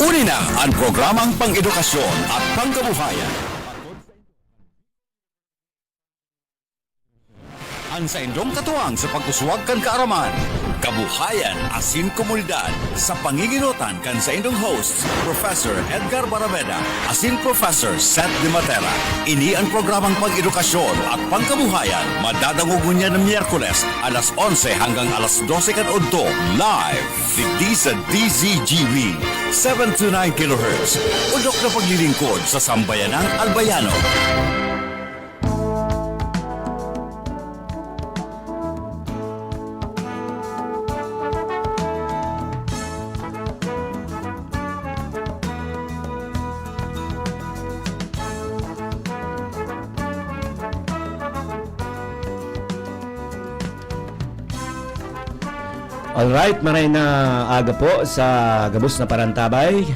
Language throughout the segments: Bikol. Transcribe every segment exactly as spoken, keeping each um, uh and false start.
Uni na an programang pang-edukasyon at pangkabuhayan. An saindong katuwang sa pag-uswag kan kaaraman, kabuhayan asin komunidad sa panginginotan kan saindong hosts, Professor Edgar Barameda asin Professor Seth De Matera. Ini an programang pang-edukasyon at pangkabuhayan, madadangog ngunyan na Miyerkules, alas onse hanggang alas dose kan udto, live digdi sa D Z G B, seven two nine kilohertz. Udok na paglilingkod sa sambayanang Albayano. Alright, maray na aga po sa gabos na parantabay.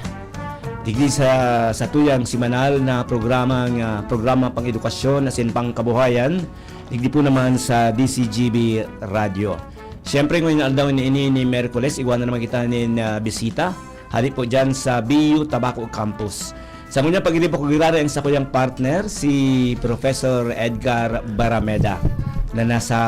Digdi sa, sa tuyang semanal na programang, ah, programa pang-edukasyon asin pangkabuhayan, digdi po naman sa D C G B Radio. Siyempre, ngayon aldaw ni ini ni Miyerkules, igwa na naman kita nin, ah, bisita. Hali po dyan sa B U Tabaco Campus. Sa ngunyan pag-iriba ko giraray ang sakuyang partner, si Professor Edgar Barameda, na nasa,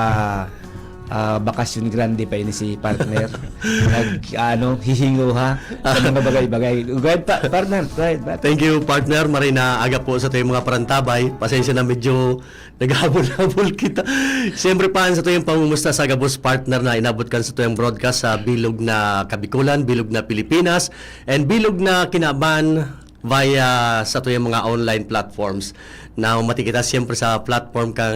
ah, bakasyon grande pa ini si partner. Nag, ano, hihinguha sa mga bagay-bagay. Go ahead, pa, partner. Go ahead, partner. Thank you, partner. Maray na aga po sa tuyang mga parantabay. Pasensya na, medyo naghahabol-habol kita. Siyempre, pa, sa tuyang pangumusta sa gabos, partner, na inabot kan sa tuyang broadcast sa bilog na Kabikolan, bilog na Pilipinas, and bilog na kinaban via sa tuyang mga online platforms. Na mati kita siyempre sa platform kan,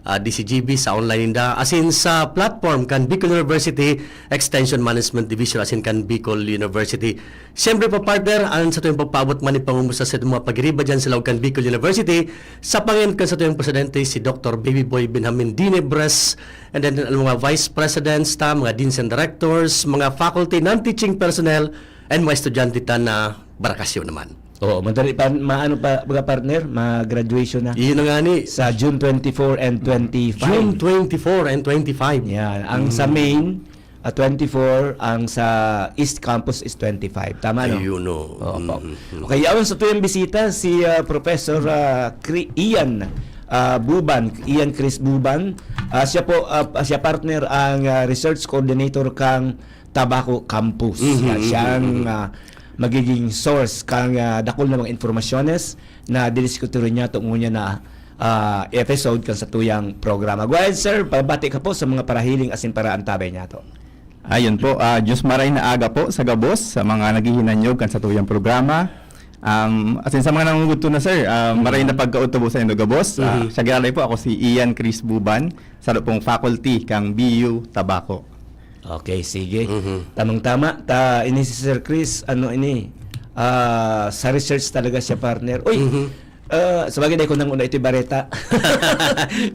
ah, D C G B, sa online ninda, asin sa platform kan Bicol University Extension Management Division, asin kan Bicol University. Siyempre po, partner, ang sa tuyang pagpaabot man ni pangumusta sa mga pagiriba dyan sa laog kan Bicol University, sa pangenot kan sa tuyang presidente, si Doctor Baby Boy Benjamin Dinebres, and then ang mga vice presidents ta, mga deans and directors, mga faculty, non-teaching personnel, and mga estudyante ta na barakasyon naman. Oo, madali pa, maano pa, mga partner, ma-graduation na. Iyon na nga ni. Sa June twenty-four and twenty-five. June twenty-four and twenty-five. Yan. Ang sa Mm. main, ah, twenty-four, ang sa East Campus is twenty-five. Tama, no? Ayun, no. Oo po. Mm, mm. Okay, yaon sa tuyang bisita, si, ah, Professor, ah, Cri-, Ian, ah, Buban, Ian Chris Buban. Ah, siya po, ah, siya partner ang, ah, research coordinator kang Tabaco Campus. Mhm, Yan, mhm, siyang, mhm. ah, magiging source kang, ah, dakul na mga informasyones na didiskuturin niya tungkol niya na, ah, episode kan satuyang programa. Go ahead, sir. Pabati ka po sa mga parahiling asin paraantabay niyato. Ayun po, ah, Diyos maray na aga po sa gabos, sa mga naghihinanyog kan satuyang programa. Um, asin sa mga nangungudto na, sir, ah, maray na Mhm. pagkaudto po sa indo gabos. Ah, Mhm. siya giraray po, ako si Ian Chris Buban, saro pong faculty kang B U Tabaco. Okay, sige. Mhm. Tamang-tama. Ta, ini si Sir Chris, ano ini, ah, sa research talaga siya, partner. Uy, Mhm. ah, sa bagay, dai ko nang una ito bareta.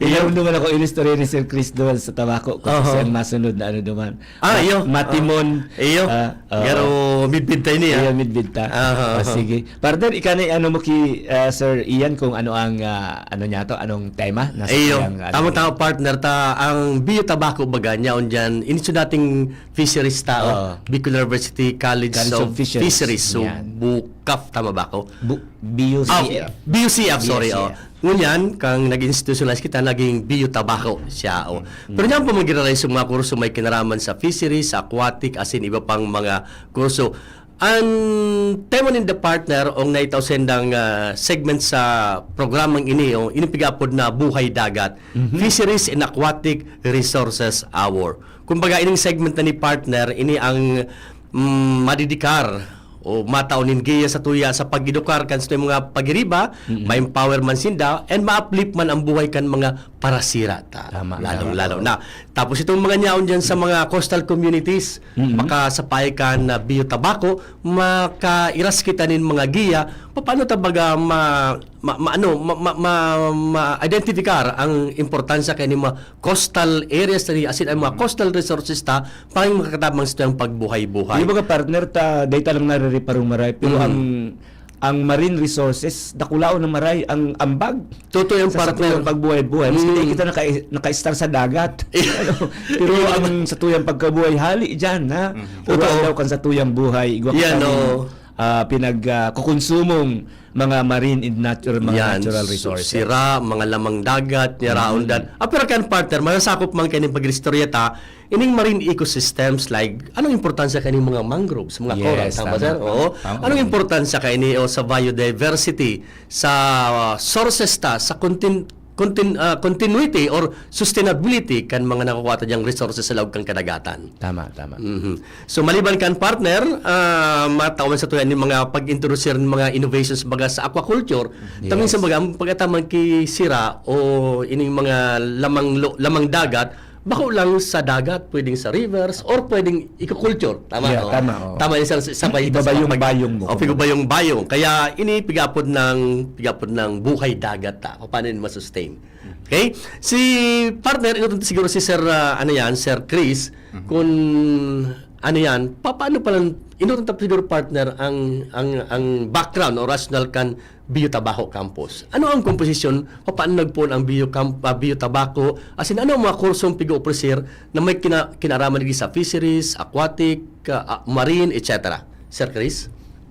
Iyo. Iyo, naman ako in istorya ni Sir Chris doon sa Tabaco. Kung Oho. siya ang masunod na ano duman. Ah, Ma-, iyo. Matimon. Ah, iyo. Ah, oo. Garo midbid tayo niya. Iyo, midbid ta. Aha, Ah, aha. sige. Partner, ika na ano mo ki, ah, Sir Ian kung ano ang, ah, ano niya to, anong tema? Nasa Iyo, kiyang, ano, tama-tama, partner, ta ang B U Tabaco baga niya, on dyan, inisyu nating fisheries ta, oh. Oo. Bicol University College College of of Fisheries. Fisheries. So, Yan. BUCAF, tama ba ako? Bu-, B U C F. Ah, B U C F, sorry, B U C F. Oh. Ngunyan, kang nag-institutionalize kita, naging B U Tabaco siya, oh. Mm. Pero niyan pa magiraray sa mga kurso may kinaraman sa fisheries, sa aquatic, asin iba pang mga kurso. An tema nin The Partner, ong naitaw sendang, ah, segment sa programang ini, o ini pigaapod na Buhay Dagat, Mhm. Fisheries and Aquatic Resources Hour. Kumbaga, ining segment na ni Partner, ini ang, mm, madidikar o matao nin giya sa tuya sa pag-edukar kan sa tuyang mga pagiriba, Mm-mm. ma-empower man sinda, and ma-uplift man ang buhay kan mga parasira ta. Tama, Lalong-lalo tama. na. Tapos itong mga nyaon dyan sa mga coastal communities, Mm-mm. makasapay kan, ah, B U Tabaco, makairas kita nin mga giya, paano ta baga ma-, ma-, ma-, ano, ma-, ma-, ma-, ma-identifikar ang importansya kay nin mga coastal areas tani, asin ang mga coastal resources ta, pangin makakatabang sa tuyang pagbuhay-buhay. Yung mga partner ta, data lang naririparong maray, pero Mm. ang, ang marine resources, dakulaon na maray ang ambag. Totoo yung Sa partner. satuyang pagbuhay-buhay. Maski Mm. di kita naka-, naka-star sa dagat. Ano? Pero ang satuyang pagkabuhay, hali dyan, ha? Mhm. Puro Totoo. aldaw kan satuyang buhay. Igwa Yan, kita nin, oh. ah, pinag, ah, kukonsumong mga marine and natural, mga Yan, natural su- resources. sira, mga lamang dagat, yaraon dan. Ah, pero kan partner, masasakop man kayo ng pag-istorya ta, ining marine ecosystems like, anong importansya kaning mga mangroves, mga coral, Yes, tama, tama, sir? tama, Oo. tama. Anong importansya kaini o sa biodiversity, sa uh, sources ta, sa contin, contin, ah, continuity or sustainability kan mga nakukuha ta diyang resources sa laog kan kadagatan? Tama, tama. Mhm. So maliban kan partner, ah, matawan sa tuya ni mga pag-introduce ng mga innovations baga sa aquaculture. Yes. Tamin sa baga, ang pagkataman ki sira o ining mga lamang lo- lamang dagat, bako lang sa dagat, pwedeng sa rivers or pwedeng aquaculture. Tama, Yeah, no? tama, oo. Tama yung sa, sa, sa Ibabayong-bayong mo, O, kumbaga. ibabayong-bayong. Kaya ini pigapod ng pigapod ng buhay dagat ta. Kung paano yun masustain. Okay? Si partner, ino siguro si Sir, ah, ano yan, Sir Chris, kung ano yan, pa, paano pala, ino siguro partner ang, ang, ang background o rational kan Bio Tabaco Campus? Ano ang komposisyon? Paano nagpoon ang Bio, Camp, ah, Bio Tabaco? As in, ano ang mga kursong pig-offer na may kina, kinaraman digdi sa fisheries, aquatic, ah, ah, marine, et cetera? Sir Chris?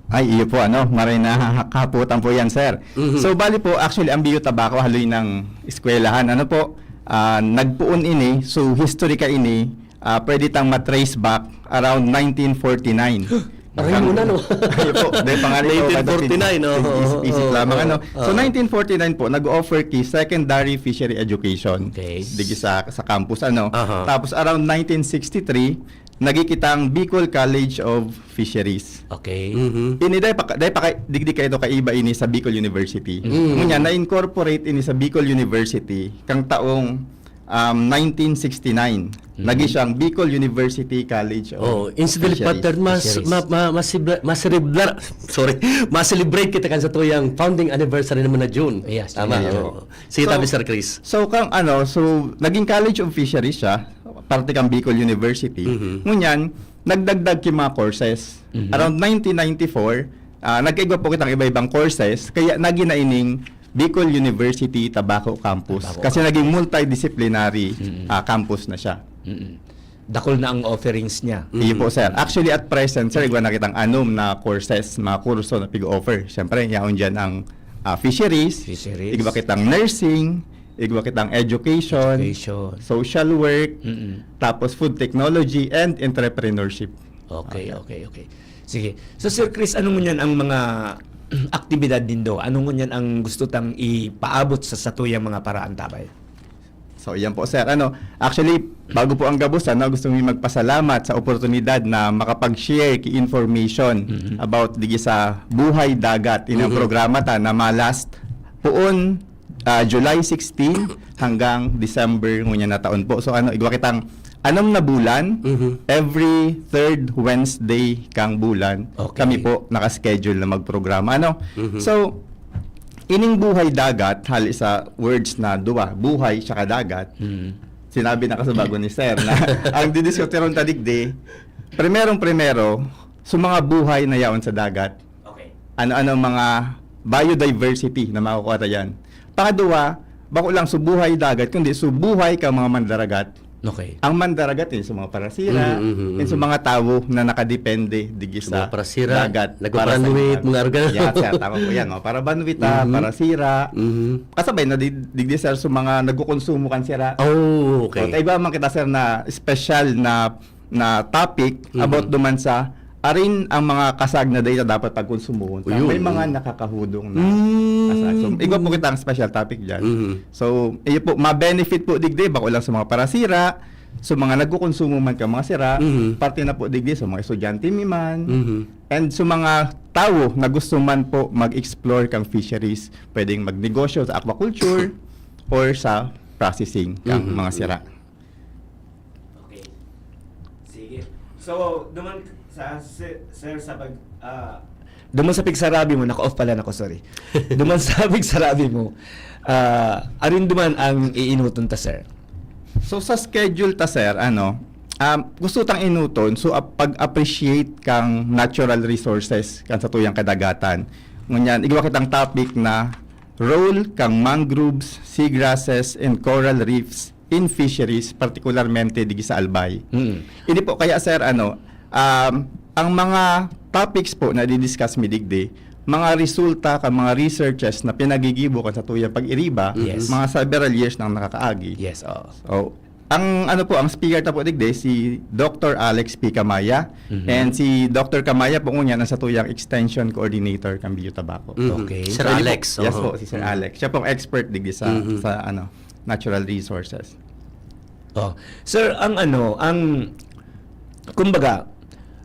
Ay, iyo po, ano, maray na kahapotan po yan, sir. Mhm. So, bali po, actually, ang Bio Tabaco, haloy ng eskwelahan, ano po, ah, nagpoon ini, so, history ka ini, ah, pwede tang matrace back around nineteen forty-nine. Aray mo na, no? Ayun po, dahil pangalan po, nineteen forty-nine, oo, is- isip oo, lamang, oo, ano. So, oo. nineteen forty-nine po, nag-offer ki secondary fishery education. Okay. Digi sa, sa campus, ano. Aha. Tapos, around nineteen sixty-three, nagikitang Bicol College of Fisheries. Okay. Mhm. Ini dai pa, dai pa kay, digdi kayo kaiba ini sa Bicol University. Mm. Ngunyan, na-incorporate ini sa Bicol University kang taong um, nineteen sixty-nine. Nagi siyang Bicol University College of Oh, incidentally, Fisheries. partner, mas Fisheries. ma, ma, mas, mas celebra- sorry, ma-celebrate kita kan sa tuyang founding anniversary naman na June. Yes, Tama. yes. Oo. Sige, So, tabi, Sir Chris. So, kang ano, so, naging College of Fisheries siya, parte kang Bicol University. Mhm. Ngunyan, nagdagdag ki mga courses. Mhm. Around nineteen ninety-four, ah, nagkaigwa po kitang iba-ibang courses, kaya naging na ining Bicol University Tabaco Campus. Tabaco Kasi naging multidisciplinary Mhm. ah, campus na siya. Mm-mm. Dakul na ang offerings niya. Iyo po, sir. Actually, at present, sir, igwa na kitang anom na courses, mga kurso na pig-offer. Siyempre, yaon dyan ang ah, fisheries, Fisheries. igwa kitang nursing, igwa kitang education, Education. social work, Mm-mm. tapos food technology and entrepreneurship. Okay, okay, okay. Sige. So, Sir Chris, ano ngunyan ang mga aktibidad nindo? Ano ngunyan ang gusto tang ipaabot sa satuyang mga paraantabay? So, yan po, sir. Ano, actually, bago po ang gabos, ano, gusto mi magpasalamat sa oportunidad na makapag-share ki information Mhm. about digi sa Buhay Dagat. Inang Mhm. programa ta na ma-last poon ah, July sixteen hanggang December ngunyan na taon po. So, ano, igwa kitang anom na bulan, Mhm. every third Wednesday kang bulan, Okay. kami po naka-schedule na magprograma. Ano? Mhm. So, ining Buhay Dagat, hali sa words na duwa, buhay tsaka dagat, Mm. sinabi na kasubago ni Sir na ang didiskutirong ta digdi, primerong-primero, sa mga buhay na yaon sa dagat. Okay. Ano-ano ang mga biodiversity na makukuha ta diyan. Pangaduwa, bako lang sa buhay dagat, kundi sa buhay ka mga mandaragat. Okay. Ang mandaragat, yun sa mga parasira, Mhm, mhm, yun sa mhm. mga tawo na nakadepende digi Sa sa, mga parasira, dagat. nagpaparanwit, Para sa mga organ- Yan, sir. Tama po yan. Oh. Para banwita, Mhm. parasira. Mhm. Kasabay na di- digdi, sir, sa mga nagkukonsumo kan sira. Oh, okay. So, iba man kita, sir, na special na na topic Mhm. about duman sa arin ang mga kasag na data dapat pagkonsumuhon. Uyun, May mga mm. nakakahudong na Mm. kasag. So, igwa po kitang special topic dyan. Mhm. So, iyo po, ma-benefit po digdi, bako lang sa mga parasira, sa mga nagkukonsumo man ka mga sira, Mhm. parte na po digdi sa mga estudyante mi man, Mhm. and sa mga tawo na gusto man po mag-explore kang fisheries, pwedeng magnegosyo sa aquaculture or sa processing kang Mhm. mga sira. Okay. Sige. So, duman sa sir, sir sa pag ah, duman sa pigsarabi mo, naka-off pala nako, sorry. Duman sa pigsarabi mo, ah, arin duman ang iinuton ta, sir. So sa schedule ta, sir, ano, um, gusto tang inuton, so ap- pag-appreciate kang natural resources kan sa tuyang kadagatan. Ngunyan, igwa kitang topic na role kang mangroves, seagrasses, and coral reefs in fisheries, particularmente digi sa Albay. Mm. Ini po kaya, sir, ano, um, ang mga topics po na di-discuss mi digdi, mga resulta kan mga researches na pinagigibo kan satuyang pag-iriba, Yes. mga several years nang nakakaagi. Yes, oo. So, ang ano po, ang speaker ta po digdi, si Doctor Alex P. Camaya. Mhm. And si Doctor Camaya po ngunyan ang satuyang extension coordinator kan Bio Tabaco. Mhm. Okay. Sir So, yun po- Alex. Yes oho. po, si Sir Alex. Siya pong expert digdi sa, Mhm. sa ano, natural resources. Oh. Sir, ang ano, ang kumbaga,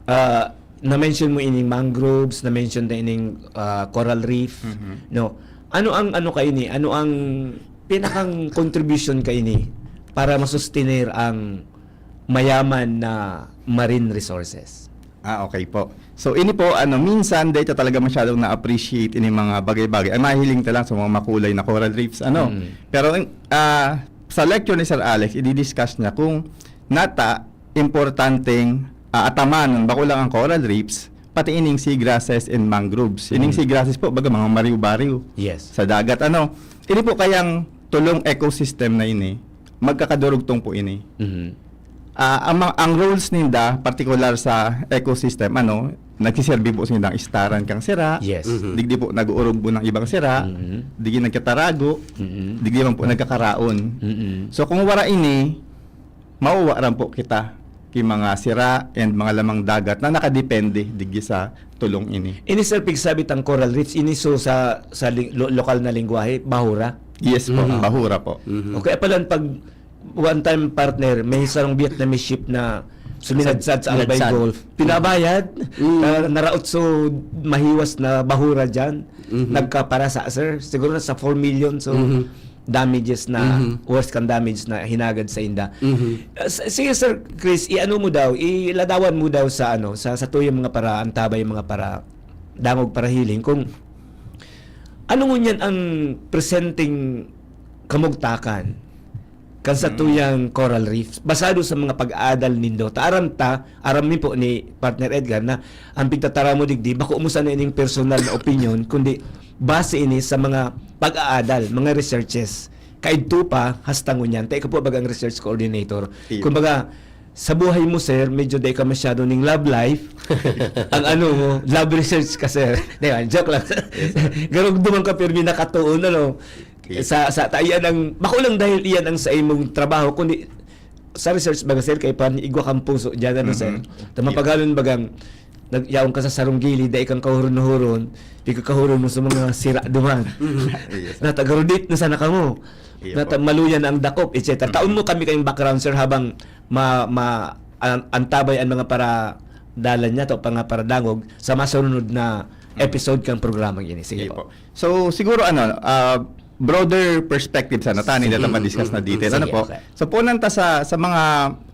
ah, na-mention mo ining mangroves, na-mention na ining ah, coral reef, Mhm. no? Ano ang ano kaini? Ano ang pinakang contribution kaini para masustener ang mayaman na marine resources? Ah, okay po. So, ini po, ano, minsan, dahil talaga masyadong na-appreciate ini mga bagay-bagay. Ang mahiling ta lang sa mga makulay na coral reefs, ano. Mm. Pero, ah, sa lecture ni Sir Alex, i-discuss niya kung nata importanteng ah, atamanon, bako lang ang coral reefs, pati ining seagrasses and mangroves. Ining Mm. seagrasses po, baga mga mariw-bariw Yes. sa dagat. Ano, ini po kayang tulong ecosystem na ini, magkakadurugtong po ini. Mhm. Ah, ang, mga- ang roles ninda, partikular sa ecosystem, ano, nagsiserbi po sindang istaran kang sira, Yes. Mhm. digdi po nag-uurog po ng ibang sira, Mhm. digdi nagkatarago, Mhm. digdi man po nagkakaraon. Mhm. So kung wara ini, mauwaran po kita ki mga sira and mga lamang dagat na nakadepende digdi sa tulong ini. Ini, sir, pigsabi tang coral reefs, ini so sa sa ling- lo- lokal na lengguwahe, bahura. Yes po, Mhm. bahura po. Mhm. Okay, pala pag one time partner, may sarong Vietnamese ship na suminadsad sa Albay Sinadsad. Gulf. Pinabayad, Mm. na, naraot so mahiwas na bahura dyan. Mhm. Nagkaparasa, sir. Siguro na sa four million. So, Mhm. damages na, Mhm. worse kang damage na hinagad sa inda. Mhm. Uh, s- sige, Sir Chris, i-ano mo daw, iladawan mo daw sa ano, sa, sa tuyang mga para, antabay, mga para, dangog, para healing, kung ano ngunyan ang presenteng kamugtakan kan sa Mm. tuyang coral reefs, basado sa mga pag-aadal nindo. Ta aram ta, aram mi po ni Partner Edgar na ang pigtatara mo digdi, bako mo sana ining personal na opinion, kundi base ini sa mga pag-aadal, mga researches. Kaidto pa, hasta ngunyan. Ta ikaw po bagang research coordinator. Iyo. Kumbaga, sa buhay mo, sir, medyo di ka masyado ning love life. Ang ano mo, love research ka, sir. Di ba? Joke lang. Garog duman ka, pirmi nakatuon, ano. Yes. Sa, sa, ta, iyan ang, bako lang dahil iyan ang sa imong trabaho, kundi sa research baga, sir, kay pan igwa kang puso dyan, ano, sir? Mhm. Ta mapagalon bagang, nag, yaon ka sa sarong gilid, dai kang kahuron-huron, pigkakahuron mo sa mga sira duman. Yes, sir. Natagarudit na sana kamo. Iya Nata-, po. maluya na ang dakop, et cetera. Mm. Taon mo kami kayong background, sir, habang ma, ma, an- antabay ang mga para dalan niya to, mga para dangog sa masunod na Mm. episode kang programang ini. Sige Sige po. po. So, siguro ano, ah, broader perspective sana, tani Sige. na ma-discuss na detail. Sige, Ano po? okay. So, punan ta sa, sa mga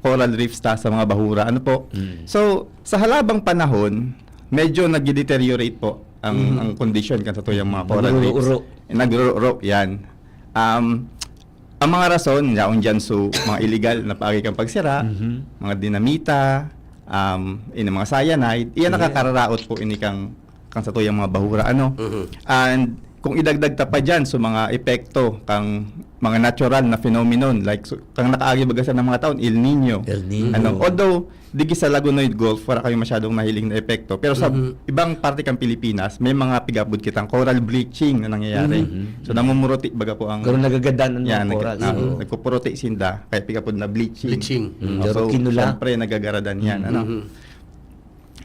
coral reefs ta, sa mga bahura. Ano po? Mm. So, sa halabang panahon, medyo nagde-deteriorate po ang, Mhm. ang condition kan sa tuyang mga coral reefs. Nagro-uro-uro. Nagro-uro, yan. Um, ang mga rason, yaon dyan, so, mga illegal na paagi kang pagsira, Mhm. mga dinamita, um, in mga cyanide, iyan Yeah. nakakararaot po ini kang, kang sa tuyang mga bahura, ano? Mhm. And kung idagdag ta pa dyan, so mga epekto kang mga natural na phenomenon, like, so, kang nakaagi baga sa ng mga taon, El Nino. El Nino. Ano? Although, digi sa Lagonoy Gulf, wala kayo masyadong nahiling na epekto. Pero sa Mhm. ibang parte kang Pilipinas, may mga pigabod kitang coral bleaching na nangyayari. Mhm. So, namumuruti baga po ang Pero nagagadan ang mga Yan, nag- coral. ah, Oo. nagpupuruti sinda, kaya pigabod na bleaching. Bleaching. Mm, Oh, pero so, kinula. Siyempre, nagagaradan yan. Mm. Ano? Mhm.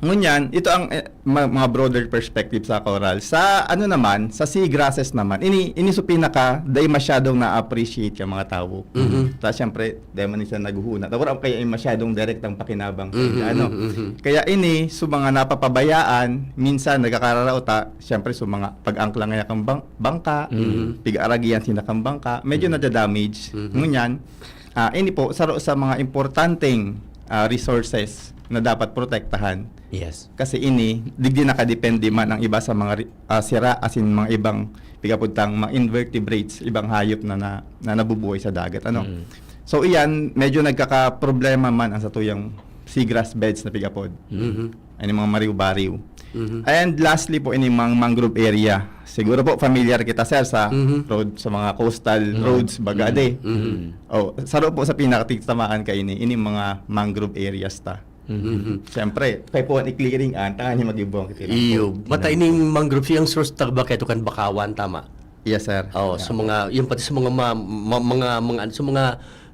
Ngunyan, ito ang eh, ma- mga broader perspective sa coral. Sa ano naman, sa seagrasses naman, ini, ini so pinaka, dai masyadong na-appreciate yung mga tao. Mhm. Tapos siyempre, dai man siya naghuhuna. Tapos kaya yung masyadong direktang pakinabang sa Mhm, inyo, ano? mhm, mhm. Kaya ini, so mga napapabayaan, minsan nagkakararaot, ha, siyempre, so mga pag-angkla ngaya kang bang- bangka, Mhm. pig-aaragihan sinda kang bangka, medyo Mhm. nadadamage. Mhm. Ngunyan, ah, ini po, saro sa mga importanteng ah, resources na dapat protektahan. Yes. Kasi ini, digdi nakadepende man ang iba sa mga ri- ah, sira, asin mga ibang, pigapod tang mga invertebrates, ibang hayop na, na, na nabubuhay sa dagat. Ano? Mm. So iyan, medyo nagkakaproblema man ang satuyang seagrass beds na pigapod. Mhm. Ano yung mga mariw-bariw. Mhm. And lastly po, ini mga mangrove area. Siguro po, familiar kita, sir, sa Mhm. road, sa mga coastal Mhm. roads, baga, Mhm. de. Mhm. Mhm. Oh, saro po sa pinakatitamaan kaini, ini mga mangrove areas ta. Mhm. Siyempre, kaipuhan i-clearing an, tanganing maging buwang kitilang Iyo, po. Mata ining mangrove, siyang source ta ba kaito kan bakawan, tama? Yes, sir. Oh, Yeah. so mga, yung pati sa mga ma-, ma-, mga, mga, sa mga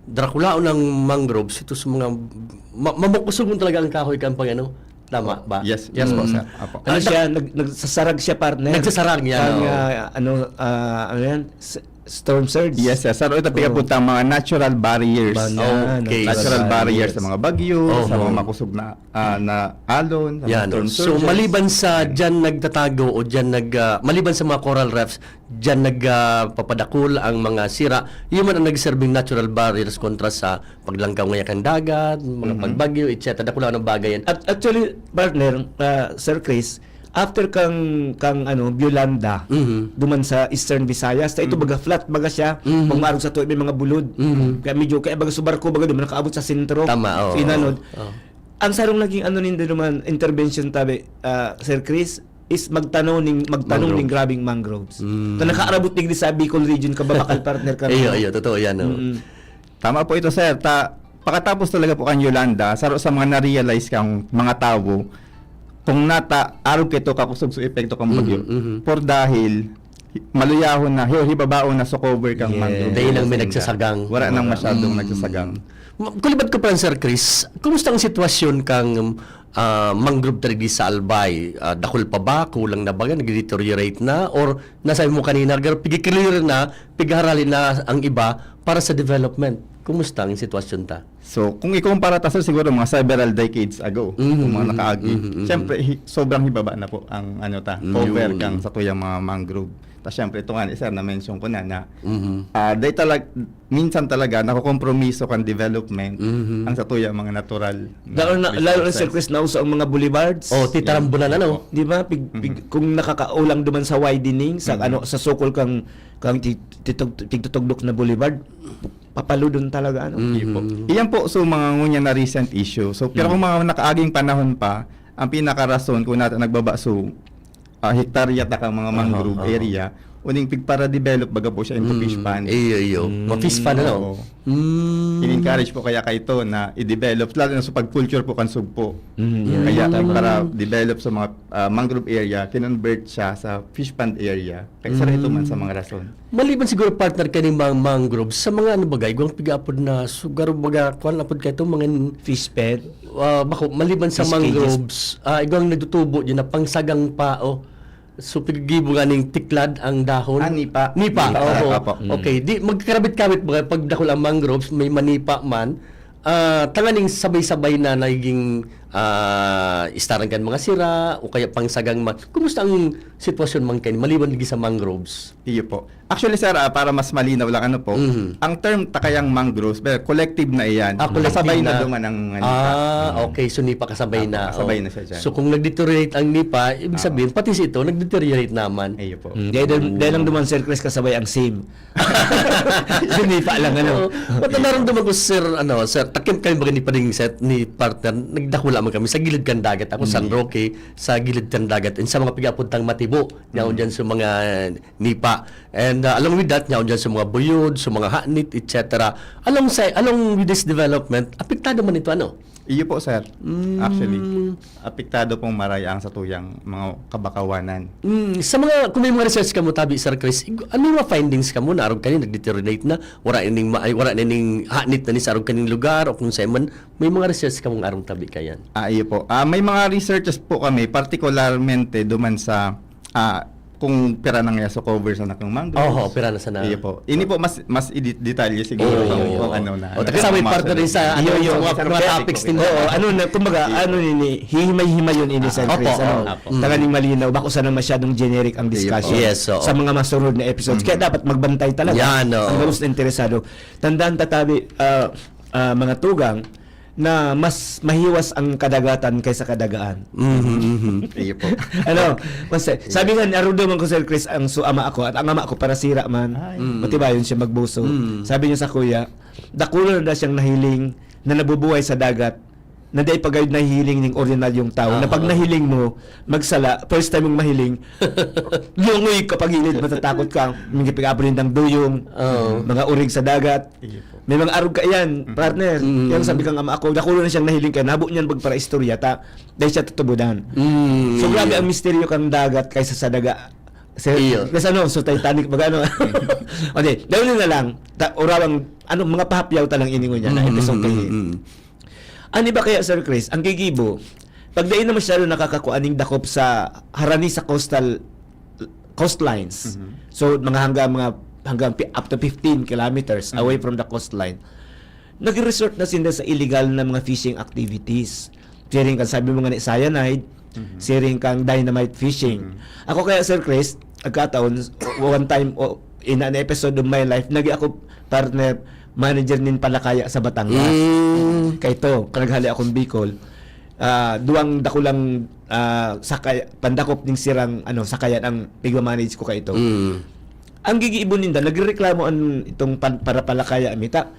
drakulaon ng mangroves, ito sa mga ma-, mamukusugon talaga ang kahoy kan pag ano, tama ba? Yes, yes po, Mm. sir. Apo. Ano Ah, siya, nag-, nagsasarag siya, partner. Nagsasarag yan, Ang, oo. ah, ano, ah, ano yan? S-, storm surge. Yes, sir. Sir, ito Oo. pinapunta ang mga natural barriers. Ba-, yan, Okay. Natural natural barriers sa barriers. mga bagyo, sa Oho. mga makusog na, ah, na alon, sa mga Yan, storm oh. So, surges. maliban sa Yan. diyan nagtatago o diyan nag, ah, maliban sa mga coral reefs, diyan nag, ah, papadakul ang mga sira. Yun man ang nagserbing natural barriers kontra sa paglangkaw ngaya kan dagat, mga Mhm. pagbagyo, et cetera. Dakula ng bagay yan. At actually, partner, ah, Sir Chris, after kang, kang ano, Violanda, Mhm. duman sa Eastern Visayas, ta ito Mhm. baga flat, baga siya, Mhm. pag maarog sa tuwi, may mga bulod. Mhm. Kaya medyo, kaya baga sa barko, baga duman nakaabot sa sentro, Tama, oo. sa inanod. Oo. Ang sarong naging ano nindo duman, intervention tabi, ah, Sir Chris, is magtanaw ning, magtanaw Mangrove. ning grabing mangroves. Mm. Ta nakaarabot digdi sa Bicol region, kababakal partner kami. Iyo, iyo, totoo yan, oh. Mm-mm. Tama po ito, sir. Ta-, pakatapos talaga po kan Yolanda, saro sa mga na-realize kang mga tawo, kung nata, arog kaito kakusog sa epekto kang bagyo. Mhm, mhm. Por dahil, hi-, maluyahon na, hi-, hibabaon na sa cover kang Yes. mangrove. Dahil lang may Sa inda. nagsasagang. Wala nang Wala. masyadong Mm. nagsasagang. Ma-, kulibad ko pa lang, Sir Chris, kumusta ang sitwasyon kang, ah, mangrove ta digdi sa Albay? Ah, dakul pa ba? Kulang na ba? Nagde-deteriorate na? Or nasabi mo kanina, gar-, pigi-clear na, pigharali na ang iba para sa development. Kumusta ang sitwasyon ta? So, kung ikumpara ta, sir, siguro mga several decades ago, Mhm, kung mga mhm, nakaagi, mhm, mhm. siyempre, hi-, sobrang hibaba na po ang, ano ta, Mm. cover Yun. kang sa tuyang mga mangrove. Ta, siyempre, ito nga ni sir, na-mention ko na, na, Mhm. ah, dahil talag-, minsan talaga, nakokompromiso kan development Mhm. ang sa tuyang mga natural na Lalo na, lalo na, resources. Sir Chris, nauso ang mga boulevards. Oh, titarambulan, Yan. ano? Di ba? Pig-, pig-, Mhm. kung nakakaulang duman sa widening, sa, Mhm. ano, sa sukol kang, kang ti-, titug-, tigtutugdok na boulevard, papaludon talaga, ano? Mhm. Sige po. Iyan po, so, mga ngunyan na recent issue. So, pero Mhm. kung mga nakaaging panahon pa, ang pinakarason kung nata nagbaba, so, ah, hektarya ta kang mga Aha, mangrove aha. area, uning pigpara-develop baga po siya into Mm, fish pond. iyo, iyo. Mm. Ma-fish pond, ano? Oo. Mm. In-encourage po kaya kaito na i-develop, lalo na sa pag-culture po kan sugpo. Mm, yeah. Kaya Mm. pigpara-develop sa mga, ah, mangrove area, kinonvert siya sa fish pond area. Kaya isa rin ito man sa Mm. mga rason. Maliban siguro, partner, kaning mga mangrove, sa mga ano bagay, igwang pig-apod na sugar, baga, kuwan apod kaito, mga n-, Fish pond? ah, bako, maliban sa Fish cages? mangroves, ah, igwang nagtutubo dyan na pangsagang pa, oh. So, piggibo nga ning tiklad ang dahon? Ah, nipa. Nipa, Nipa, oo. apo. Mm. Okay, di, magkakabit-kabit baga, pag dakul ang mangroves, may manipa man, ah, tanganing sabay-sabay na nagiging, ah, istaran kan mga sira, o kaya pangsagang ma-, kumusta ang sitwasyon man kaini, maliban lagi sa mangroves? Iyo po. Actually, sir, ah, para mas malinaw lang, ano po, Mhm. ang term ta kayang mangroves, pero collective na iyan. Ah, collective Kasabay na. na duman ang nipa. Ah, Mm. okay. So, nipa kasabay Apo, na. kasabay Oh. na siya dyan. So, kung nag-deteriorate ang nipa, ibig Oo. sabihin, pati si ito, nag-deteriorate naman. Iyo po. Mm, dahil, dahil, Oo. dahil lang duman, Sir Chris, kasabay ang same. Yung nipa lang, ano? Oo. Ba't naramdaman ko, sir, ano, sir, takim kami baga ni Pading Seth, ni partner, nagdakula man kami sa gilid kan dagat. Ako, San Mm. Roque, sa gilid kan dagat. And sa mga pigapuntang Matibo, yaon Mm. dyan sa mga nipa. And, uh, along with that, yaon dyan sa mga buyod, sa mga hanit, et cetera. Along sa, along with this development, apektado man ito, ano? Iyo po, sir. Mm. Actually, apektado pong maray ang sa tuyang mga kabakawanan. Mm, sa mga, kung may mga research kamo tabi, Sir Chris, ig-, ano yung mga findings kamo na arog kani nag-deteriorate na, wala ining ma-, ay, wala na ining hanit na ni sa arog kaning lugar o kung sa man, may mga research kamong arog tabi kayan? Ah, iyo po. Ah, may mga researches po kami, particularmente duman sa, ah, kung pira na nga sa cover sa nakang mangroves. Oho, pira na sana. Iyo po. Ini po, mas, mas i-detalye siguro Oo. kung, kung ano na, O, ano. Takasabay Mga partner sunod. sa, ano, Iyo, yung iyo. mga, Sir mga Fred, topics ikaw. din. Oo, ano na, kumbaga, Iyo. ano nini, hihimay-himayon ini, Sir Ah, Chris, opo, ano? opo. Tanganing malinaw, bako sana masyadong generic ang Iyo po. discussion Yes, oo. sa mga masunod na episodes. Kaya Mhm. dapat magbantay talaga Yan, oo. ang gabos na interesado. Tandaan, tatabi, ah, ah, mga tugang, na mas mahiwas ang kadagatan kaysa kadagaan. Mhm, mhm. Iyo po. Ano, mas, sabi nga ni Arudo man ko, Sir Chris, ang su-, ama ako, at ang ama ako parasira man, Ay. Mm. matibayon siya magbuso. Mm. Sabi niya sa kuya, dakula na siyang nahiling na nabubuhay sa dagat, na dai pa gayud nahihiling ning ordinaryong tawo, na pag Aha. nahiling mo, magsala, first time mong mahiling, lungoy ka pagilid, matatakot ka, mga pag-abri ng duyong, Oo. mga urig sa dagat. Iyo po. May mga arog ka yan, Mhm. partner. Mm. Yan sabi kang ama ako, dakulo na siyang nahiling kaya, nabo niyan magpara-istorya ta, dahil siya tutubudan. Mm. So, grabe ang misteryo kang dagat kaysa sa daga. Sa, Iyo. kaysa ano, sa Titanic, baga ano. Okay, dahil na lang, ta, orawang, ano, mga pahapyaw talang iningon niya, na Mm, episode mm, kayo. mm, mm. Ano ba kaya, Sir Chris, ang gigibo, pag dai na masyado nakakakuha ning dakop sa harani sa coastal, coastlines, Mhm. so, mga hanggang, mga hanggang pi-, up to fifteen kilometers Mhm. away from the coastline, nagre-resort na sila sa illegal na mga fishing activities. Siring kan sabi mo nga ni cyanide, Mhm. siring kang dynamite fishing. Mhm. Ako kaya, Sir Chris, nagkataon, one time, o, in an episode of my life, naging ako partner, manager nin Palakaya sa Batangas. Mm. Kaya ito, panaghali akong Bicol, ah, duwang dakulang, ah, sakay, pandakop ning sirang, ano, sakayan ang pigmamanage ko kaya ito. Mm. Ang gigibo ninda, nagrereklamo an itong pan-, para Palakaya, mita,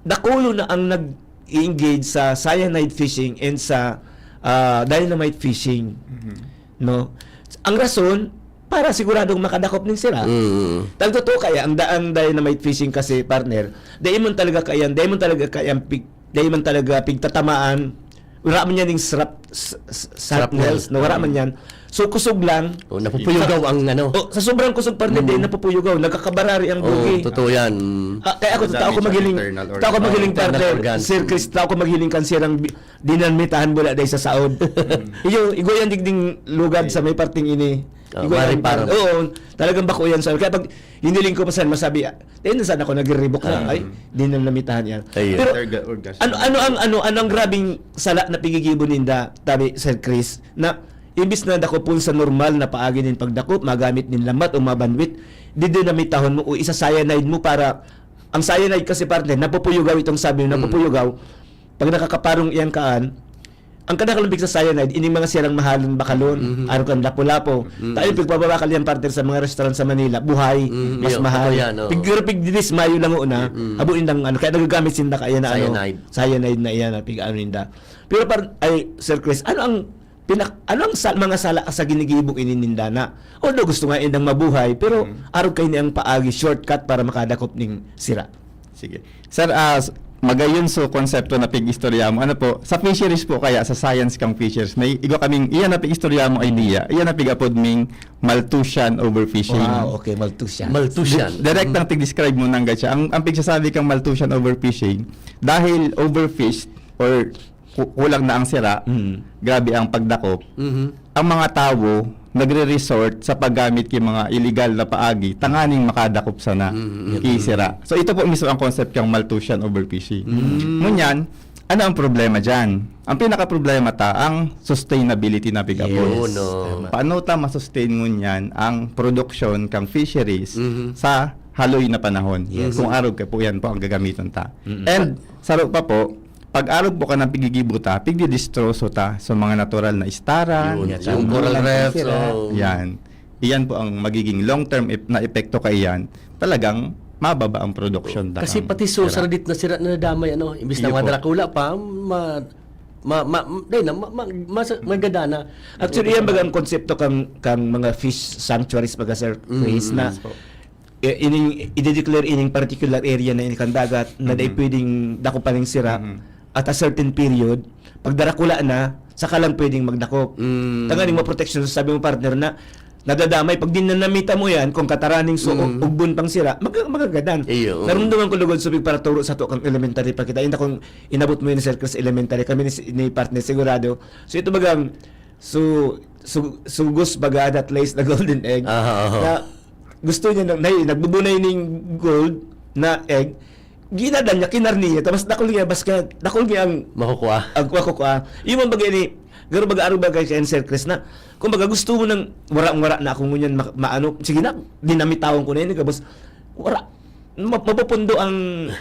dakulo na ang nag-i-engage sa cyanide fishing and sa, ah, dynamite fishing, Mhm. no? Ang rason, para siguradong makadakop nin sira. Mm. Tagtotoo kaya, ang da-, ang dynamite fishing kasi, partner, dai man talaga kaya, dai man talaga kaya pig-, dai man talaga pigtatamaan, wala man yan yung srap-, s-, s-, Shrapnel. shrapnels, no? Wala man Mm. yan. So, kusog lang. Oh, napupuyugaw Sa, ang ano. oh, sa sobrang kusog, partner, Mm. dai napupuyugaw. Nagkakabarari ang Oh, bugi. totoo yan. Ah, kaya ako, Madami tao ko siyang magiling, internal tao ko organ. magiling, Internal partner, organ. Sir Chris, tao ko magiling kan sirang bi-, dinamitahan bula dahil sa saod. Mm. Iyo, igo yan digding lugad sa may parting ini. Ah, Igo yan, mariparo. par-, oo, talagang bako yan sa, kaya pag hiniling ko pa saan, masabi, ah, dahil na saan ako nagriribok na, Ah. ay, dinamitahan yan. Ayun. Pero, Orga-, orgasm. ano, ano ang, ano, ano ang grabing sala na pigigibo ninda, tabi, Sir Chris, na imbis na dakopon sa normal na paagi nin pagdakop, magamit nin lambat o mabanwit, didinamitahon mo o isa-cyanide mo para, ang cyanide kasi, partner, napupuyugaw itong sabi mo, Mm. napupuyugaw. Pag nakakaparong iyang kaan, ang kadaklan pig sa cyanide, ining mga sirang mahalon, bakalon, Mhm. arog kan lapu-lapu. Mhm. Tayo, pigpababakal yan, partner, sa mga restaurant sa Manila, buhay, Mhm, mas yun, mahal. totoo yan, oo. Pig-, pero pigdidismayo lang una, Mhm. habo indang, ano, kaya nagagamit sinda kaya na, ano, Cyanide. cyanide na iyan, na pig-ano ninda. Pero par-, ay, Sir Chris, ano ang pinak-, ano ang sa-, mga sala sa ginigibo ini ninda na? Although gusto nga indang mabuhay, pero Mm. arog kayo niyang paagi, shortcut para makadakop ning sira. Sige. Sir, ah, s-, magayon so konsepto na pig-istorya mo. Ano po, sa fisheries po kaya, sa science kang fisheries, may igwa kaming, iyan na pig-istorya mo Mm. idea, iyan na pig-apod ming Malthusian overfishing. Wow, okay, Malthusian. Malthusian. Di-, direct Mm. ang tig-describe mo nanggad siya. Ang, ang pigsasabi kang Malthusian overfishing, dahil overfished or ku-, kulang na ang sira, Mm. grabe ang pagdakop. Mhm. Ang mga tawo nagre-resort sa paggamit ki mga illegal na paagi tanganing makadakop sana Mm, mm, ki mm. sira. So, ito po mismo ang concept kang Malthusian overfishing. Mm. Ngunyan, ano ang problema diyan? Ang pinakaproblema ta, ang sustainability na pig-apod. Yun, Yes, no. tama. Paano ta masustain ngunyan ang production kang fisheries Mhm. sa haloy na panahon? Yes. Kung arog ka po, yan po ang gagamiton ta. Mm. And, saro pa po, pag-arog po ka ng pigigibo ta, pigdidistroso ta sa mga natural na istara, Yun, Yan, yung tama. coral Yan, reefs, sila. oh. Yan. Iyan po ang magiging long-term ep-, na epekto kaiyan. Talagang mababa ang production. Kasi Dakang pati so, sira. saradit na sira na nadamay, ano, imbis na Iyo po. madrakula pa, ma-, ma-, ma-, dahil na, ma-, ma-, mas-, maganda na. Actually, yan baga ang konsepto kang, kang mga fish sanctuaries, baga, Sir Mm, Chris, mm. na Yes po. eh, ining, i-declare ining particular area na ini kan dagat na dai Mhm. pwedeng dakupan ning sira Mhm. at a certain period, pag darakula na, saka lang pwedeng magdakop. Mm. Tanganing maproteksyon, sabi mo, partner, na nadadamay. Pag dinanamita mo yan, kung kataraning so, Mm. ugbon pang sira, mag-, magagadan. Iyo. Narumduman ko lugod, subig para turo sa to kang elementary pa kita. Inda kung inabot mo yun, Sir Chris, elementary, kami ni, ni partner, sigurado. So, ito bagang, so, su-, sugos baga that lays the golden egg. Aha, aha. Na gusto niya nang, nay-, nagbubunay ning gold na egg, ginadan niya, kinarni niya, tapos dakul niya, bas kaya, dakul niya ang Makukuha. ang makukuha. Yung mga bagay ni, garo baga, aro bagay kay Sir Chris na, kumbaga, gusto mo nang, wara, wara na ako ngunyan, ma-, maano, sige na, dinamitawan ko na yun, tapos, wara. ma-, mapupundo ang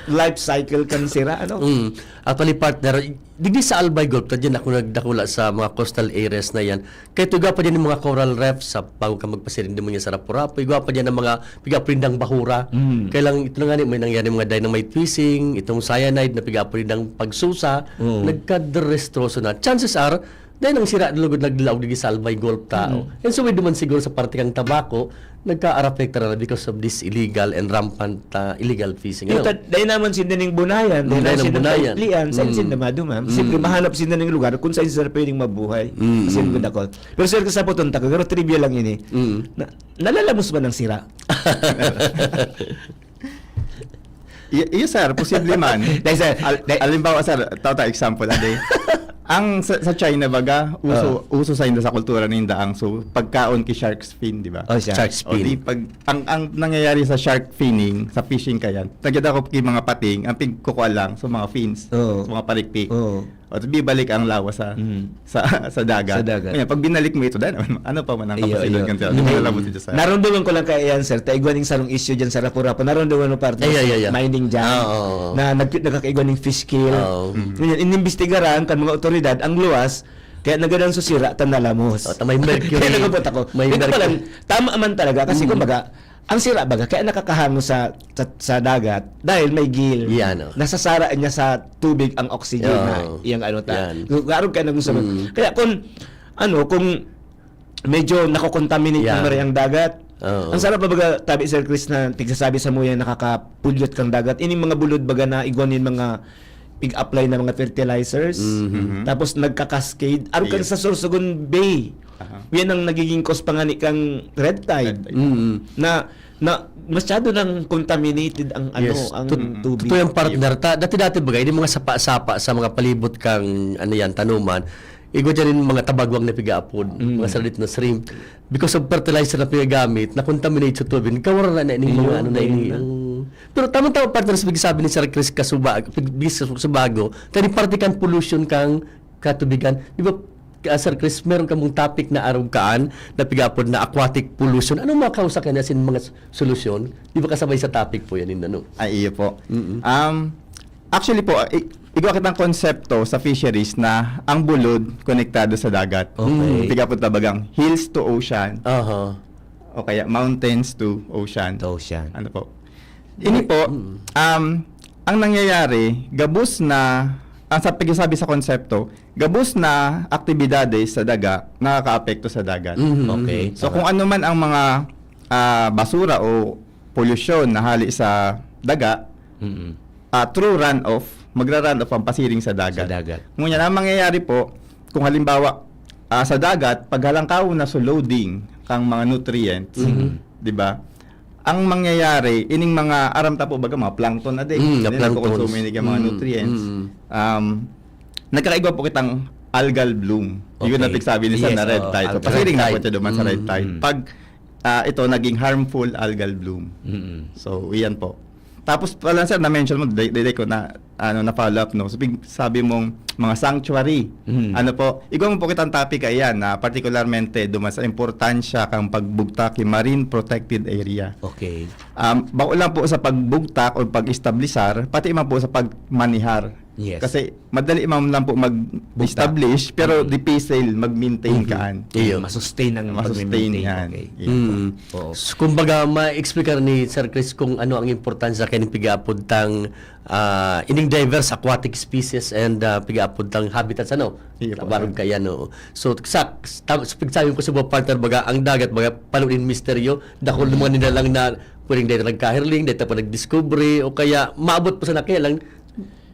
life cycle kan sira, ano? Mm. Actually, partner, digdi sa Albay Gulf, ta diyan ako nagdakula sa mga coastal areas na yan. Kaya tuga pa dyan yung mga coral reef sa bago ka magpasiring din mo niya sa Rapu-Rapu. Igwa pa dyan ang mga piga-prindang bahura. Mm. Kaya lang, ito na nga ni, may nangyari mga dynamite fishing, itong cyanide na piga-prindang pagsusa, Mm. nagkaderestroso na. Chances are, dahil ang sira na lugod naglaog digdi sa Albay Gulf tao. Mm. And so, duman siguro sa parte kang tabako, nagka-arapekta na because of this illegal and rampant, ah, illegal fishing. Ano? Ito, dahil naman sinda ning bunayan, Mm, dahil dahil naman ng sinda bunayan. Kaitlian, saan Mm. sinda madumam? Mm. Siyempre, mahanap sinda ng lugar kung saan sila pwedeng mabuhay. Mm, Kasi mm. gud ako. Pero, sir, sa putong tako, pero trivia lang ini. Mm. Na, nalalamos man ang sira? Y-, iyo, sir, posible man. Dahil, sir, Al-, dahil alimbawa, sir, tawta example, ade. Ang sa, sa China, baga, uso, Oh. uso sa inda sa kultura ninda ang so, pagkaon ki shark's fin, di ba? Oh, siya. Shark's O, di, fin. pag, ang, ang nangyayari sa shark finning, sa fishing kayan, nagyada ko ki mga pating, ang pigkukua lang sa mga fins, Oo. sa mga parikpik. Oo. O, bibalik ang lawas sa, Mm. sa, sa dagat. Sa dagat. Ngayon, pag binalik mo ito, dahil naman, ano pa man ang Iyo, kapasidad iyo. kan sila? Mm. Wala mo si Diyos, sir. Naramdaman ko lang kaya yan, sir. Ta igwa ning sarong issue dyan sa Rapu-Rapu. Naramdaman mo, partner, Ay, ay, sa ay, ay. mining dyan Ah, oo. na nag-, nakakaigo ning fish kill. Oo. Mm. Ngayon, inimbestigaran kan mga otoridad ang luwas, kaya nagadan susira, ta nalamos. Oh, ta may mercury. Kaya nagabot ako. May Ito pa mercury. lang, tama man talaga. Kasi Mm. kumbaga, ang sira baga, kaya nakakahango sa, sa, sa dagat dahil may gill. Yan, oh. Nasasara niya sa tubig ang oxygen Oo. na iyang ano ta. Yan. Klaro kaya nagmusunod. Mm. Kaya kung, ano, kung medyo nakokontaminate Yan. na mari ang dagat, Oo. ang sarap baga, tabi, Sir Chris, na tigsasabi sa muya nakakapulyot kang dagat. Ining mga bulod baga na igwa nin mga pig-apply na mga fertilizers, Mhm. tapos nagka-cascade. Arog kan Yes. sa Sorsogon Bay. Aha. Yan ang nagiging cause pa nga ni kang red tide. Red tide. Mm. Na, na masyado nang contaminated ang ano, Yes. ang Tut-, tubig. totoo yung partner. Ta-, dati-dati bagay, yung mga sapa-sapa sa mga palibot kang, ano yan, tanuman, igwa dyan yung mga tabagwang na piga-apod, Mm. mga saradit na shrimp. Because of fertilizer na pinagamit, na-contaminate sa tubig, nagkawara na, na ining mga Ayun, ano na ayun ini, na. ang Pero tamang-tama, partner, sa pagsabi ni Sir Chris Kasuba-, pag-, Chris Kasubago, kani parte kan pollution kang katubigan. Di ba, ah, Sir Chris, meron kamong topic na arog kaan, na pigapod na aquatic pollution. Anong mga kausa kanya sin mga s-, solusyon? Di ba kasabay sa topic po yan, yun, ano? Ay, iyo po. Mm-mm. Um, actually po, i-, igwa kitang konsepto sa fisheries na ang bulod konektado sa dagat. Okay. Pigapod tabagang hills to ocean. Aha. O kaya mountains to ocean. To ocean. Ano po? Ini po, Mm. um, ang nangyayari, gabos na, ang sa pagsasabi sa konsepto, gabos na aktibidades sa daga nakakaapekto sa dagat. Mhm. Okay. So, Tama. kung ano man ang mga, ah, basura o polusyon na hali sa daga, Mm. ah, through runoff, magra-runoff ang pasiring sa dagat. Sa dagat. Ngunyan, ang mangyayari po, kung halimbawa, ah, sa dagat, pag halangkaw na so loading kang mga nutrients, Mhm. di ba? Ang mangyayari, ining mga aram ta po baga, mga plankton na din. Mm, na Hindi plankton. nagkukonsumo ini kang mga Mm, nutrients. mm. Um, nagkakaigwa po kitang algal bloom. Yun Okay. ang pigsabi ni Sir Yes, na red oo, tide. So, algal. Pasiring na po Red tide. siya duman sa red Mm, tide. mm. Pag, ah, ito, naging harmful algal bloom. Mm. So, iyan po. Tapos pala, sir, na-mention mo, day, day, day ko na, ano, na-follow up, no? So, pig-, sabi mong mga sanctuary. Mm. Ano po, igwa mo po kitang topic, ayan, na partikularmente duman sa importansya kang pagbugtak yung marine protected area. Okay. Um, bako lang po sa pagbugtak o pag-establisar, pati man po sa pagmanihar. Yes. Kasi madali man lang po mag-establish, Bugtak. pero Mm. difícil mag-maintain Mhm. kaan. Iyo. Masustain ang Masustain pagme-maintain. yan. Okay. Iyo. Mm. Oo. So, kumbaga, ma-explica ni Sir Chris kung ano ang importansya kaya ng pigaapod tang, ah, ining diverse aquatic species and, ah, pigaapod tang habitats, ano? Iyo po, Kabarog sir. kaya, no? So, sa, sa, sa pagsabi ko sa mga partner, baga, ang dagat, baga, paluin misteryo, dakul na mga nilalang na pwedeng dahil nagkahirling, dahil pa nagdiscovery, o kaya maabot pa sa na, kaya lang,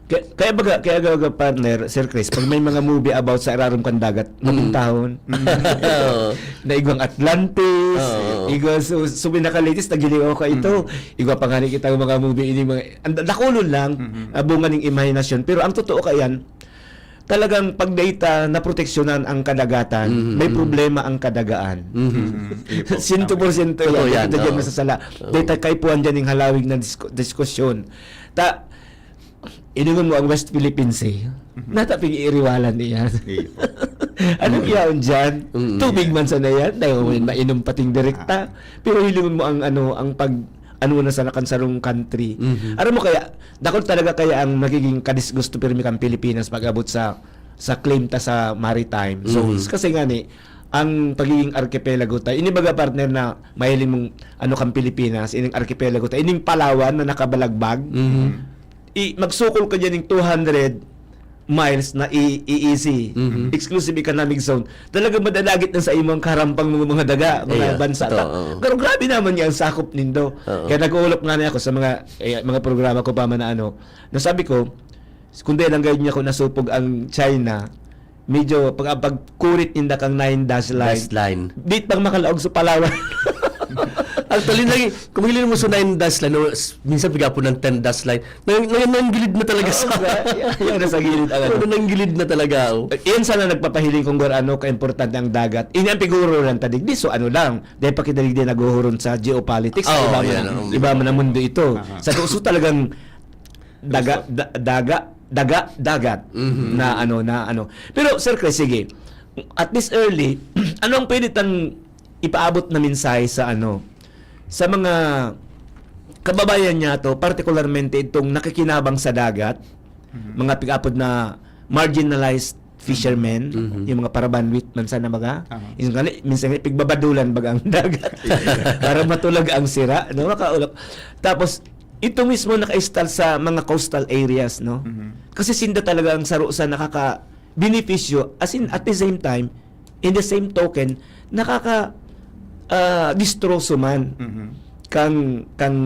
Kaya, kaya baga, kaya baga, partner, Sir Chris, pag may mga movie about sa irarom kan dagat, Mm. mabintahon. Mm. Oo. Na igwang Atlantis, Oo. igwa, so, so, pinaka-latest na giniwa ko ito. Mm. Igwa pa nga ni kita yung mga movie, ini mga, ang dakulon lang, Mm-hmm. ah, bunga ng imahinasyon. Pero ang totoo ka yan, talagang pag data na proteksyonan ang kadagatan, Mm-hmm. may problema ang kadagaan. Mm-hmm. Mm-hmm. Iyo po. Siyento porsyento Totoo yan. yan, Ito dyan oo. masasala. Oo. Data kaipuhan dyan yung halawig na disko-, diskusyon. Ta, Iningon mo ang West Philippine Sea, Mhm. nata pig-iiriwalan niya. Iyo. Anong Mhm. yaon dyan? Mhm. Tubig man sana yan, dahil may Mhm. mainom pating direkta. Ah. Pero hilingon mo ang, ano, ang pag-, ano na sana kan sarong country. Mhm. Aram mo kaya, dakul talaga kaya ang nagiging kadisgusto pirmi kan Pilipinas pag-abot sa, sa claim ta sa maritime zones. Mhm. Kasi nga ni, ang pagiging archipelago ta, ini baga partner na mahiling mong ano kan Pilipinas, ining archipelago ta, ining Palawan na nakabalagbag, Mhm. i-, magsukol ka dyan ng two hundred miles na i-, E E Z, Mhm. Exclusive Economic Zone. Talagang madadagit na sa imong karampang mga, mga daga, mga Iya, bansa. totoo, Ta-, oo. Pero grabe naman niya ang sakop nindo. Oo. Kaya nag-uulop nga na ako sa mga, eh, mga programa ko pa man na ano, na sabi ko, kung dahil lang gayon niya ako nasupog ang China, medyo pag, pagkurit ninda kang nine dash line. Dash line. Di pang makalaog sa Palawan. Actually, lagi, kung hiling mo sa nine dash line, no, s-, minsan piga po ng ten dash line, nang, nang, nanggilid na talaga Oo, sa, sa, yan, yan, nasa gilid ang ano. Oo, nanggilid na talaga, oh. Yan sana nagpapahiling kung gaano kaimportante ang dagat. Ini ang piguro lang tadig. Di, so ano lang, dahil pa kita digdi naghuhuron sa geopolitics, Oo, iba man yan, ang, oo. Iba man ang mundo ito. Aha. Sa gusto talagang daga, da-, daga, daga, dagat Mhm. na ano, na ano. Pero, Sir Chris, sige, at this early, ano ang pwede tang ipaabot na mensahe sa ano, sa mga kababayan niya to, partikularmente itong nakikinabang sa dagat, Mhm. mga pig-apod na marginalized fishermen, Mhm. yung mga parabanwit man sana baga. Aha. Yung gali, minsan nga, pigbabadulan baga ang dagat para matulog ang sira, no? Makaulap. Tapos, ito mismo naka-install sa mga coastal areas, no? Mhm. Kasi sinda talaga ang saro sa nakaka-benepisyo, as in, at the same time, in the same token, nakaka, ah, distroso man Mhm. kang, kang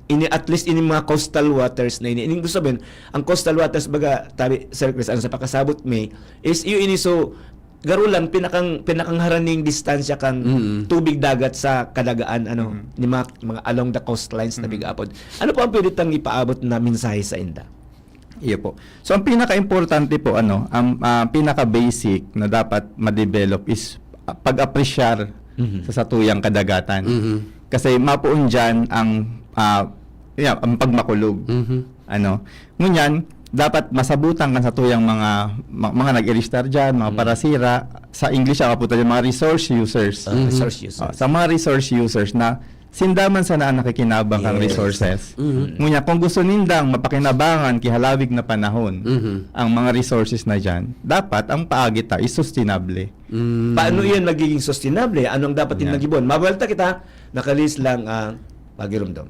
ini, at least ini mga coastal waters na ini. Ining gusto sabihin, ang coastal waters, baga, tabi, Sir Chris, ang sa pakasabot mi, is iyo ini, so, garo lang, pinakang, pinakang haraning distansya kang Mm. tubig dagat sa kadagaan, ano, Mhm. ni mga, mga along the coastlines na Mhm. big-apod. Ano po ang pwede tang ipaabot na mensahe sa inda? Iyo po. So, ang pinaka-importante po, ano, ang, ah, pinaka-basic na dapat ma-develop is, ah, pag-apresyar Mhm. sa satuyang kadagatan. Mhm. Kasi mapoon diyan ang, ah, yeah, ang pagmakulog. Mhm. Ano, ngunyan, dapat masabutan kan satuyang mga, ma-, mga nag-iristar diyan, mga Mhm. parasira. Sa English, ang kaputa diyan, mga resource users. Ah, Mhm. resource users. Ah, sa mga resource users na sinda man sana ang nakikinabang kang Yes. resources. Mhm. Ngunyan, kung gusto nindang mapakinabangan ki halawig na panahon Mhm. ang mga resources na diyan, dapat ang paagi ta is sustainable. Mm. Paano iyan magiging sustainable? Ano ang dapat Yan. Magibon? Mabuelta kita, nakalis lang ang pagirumdom.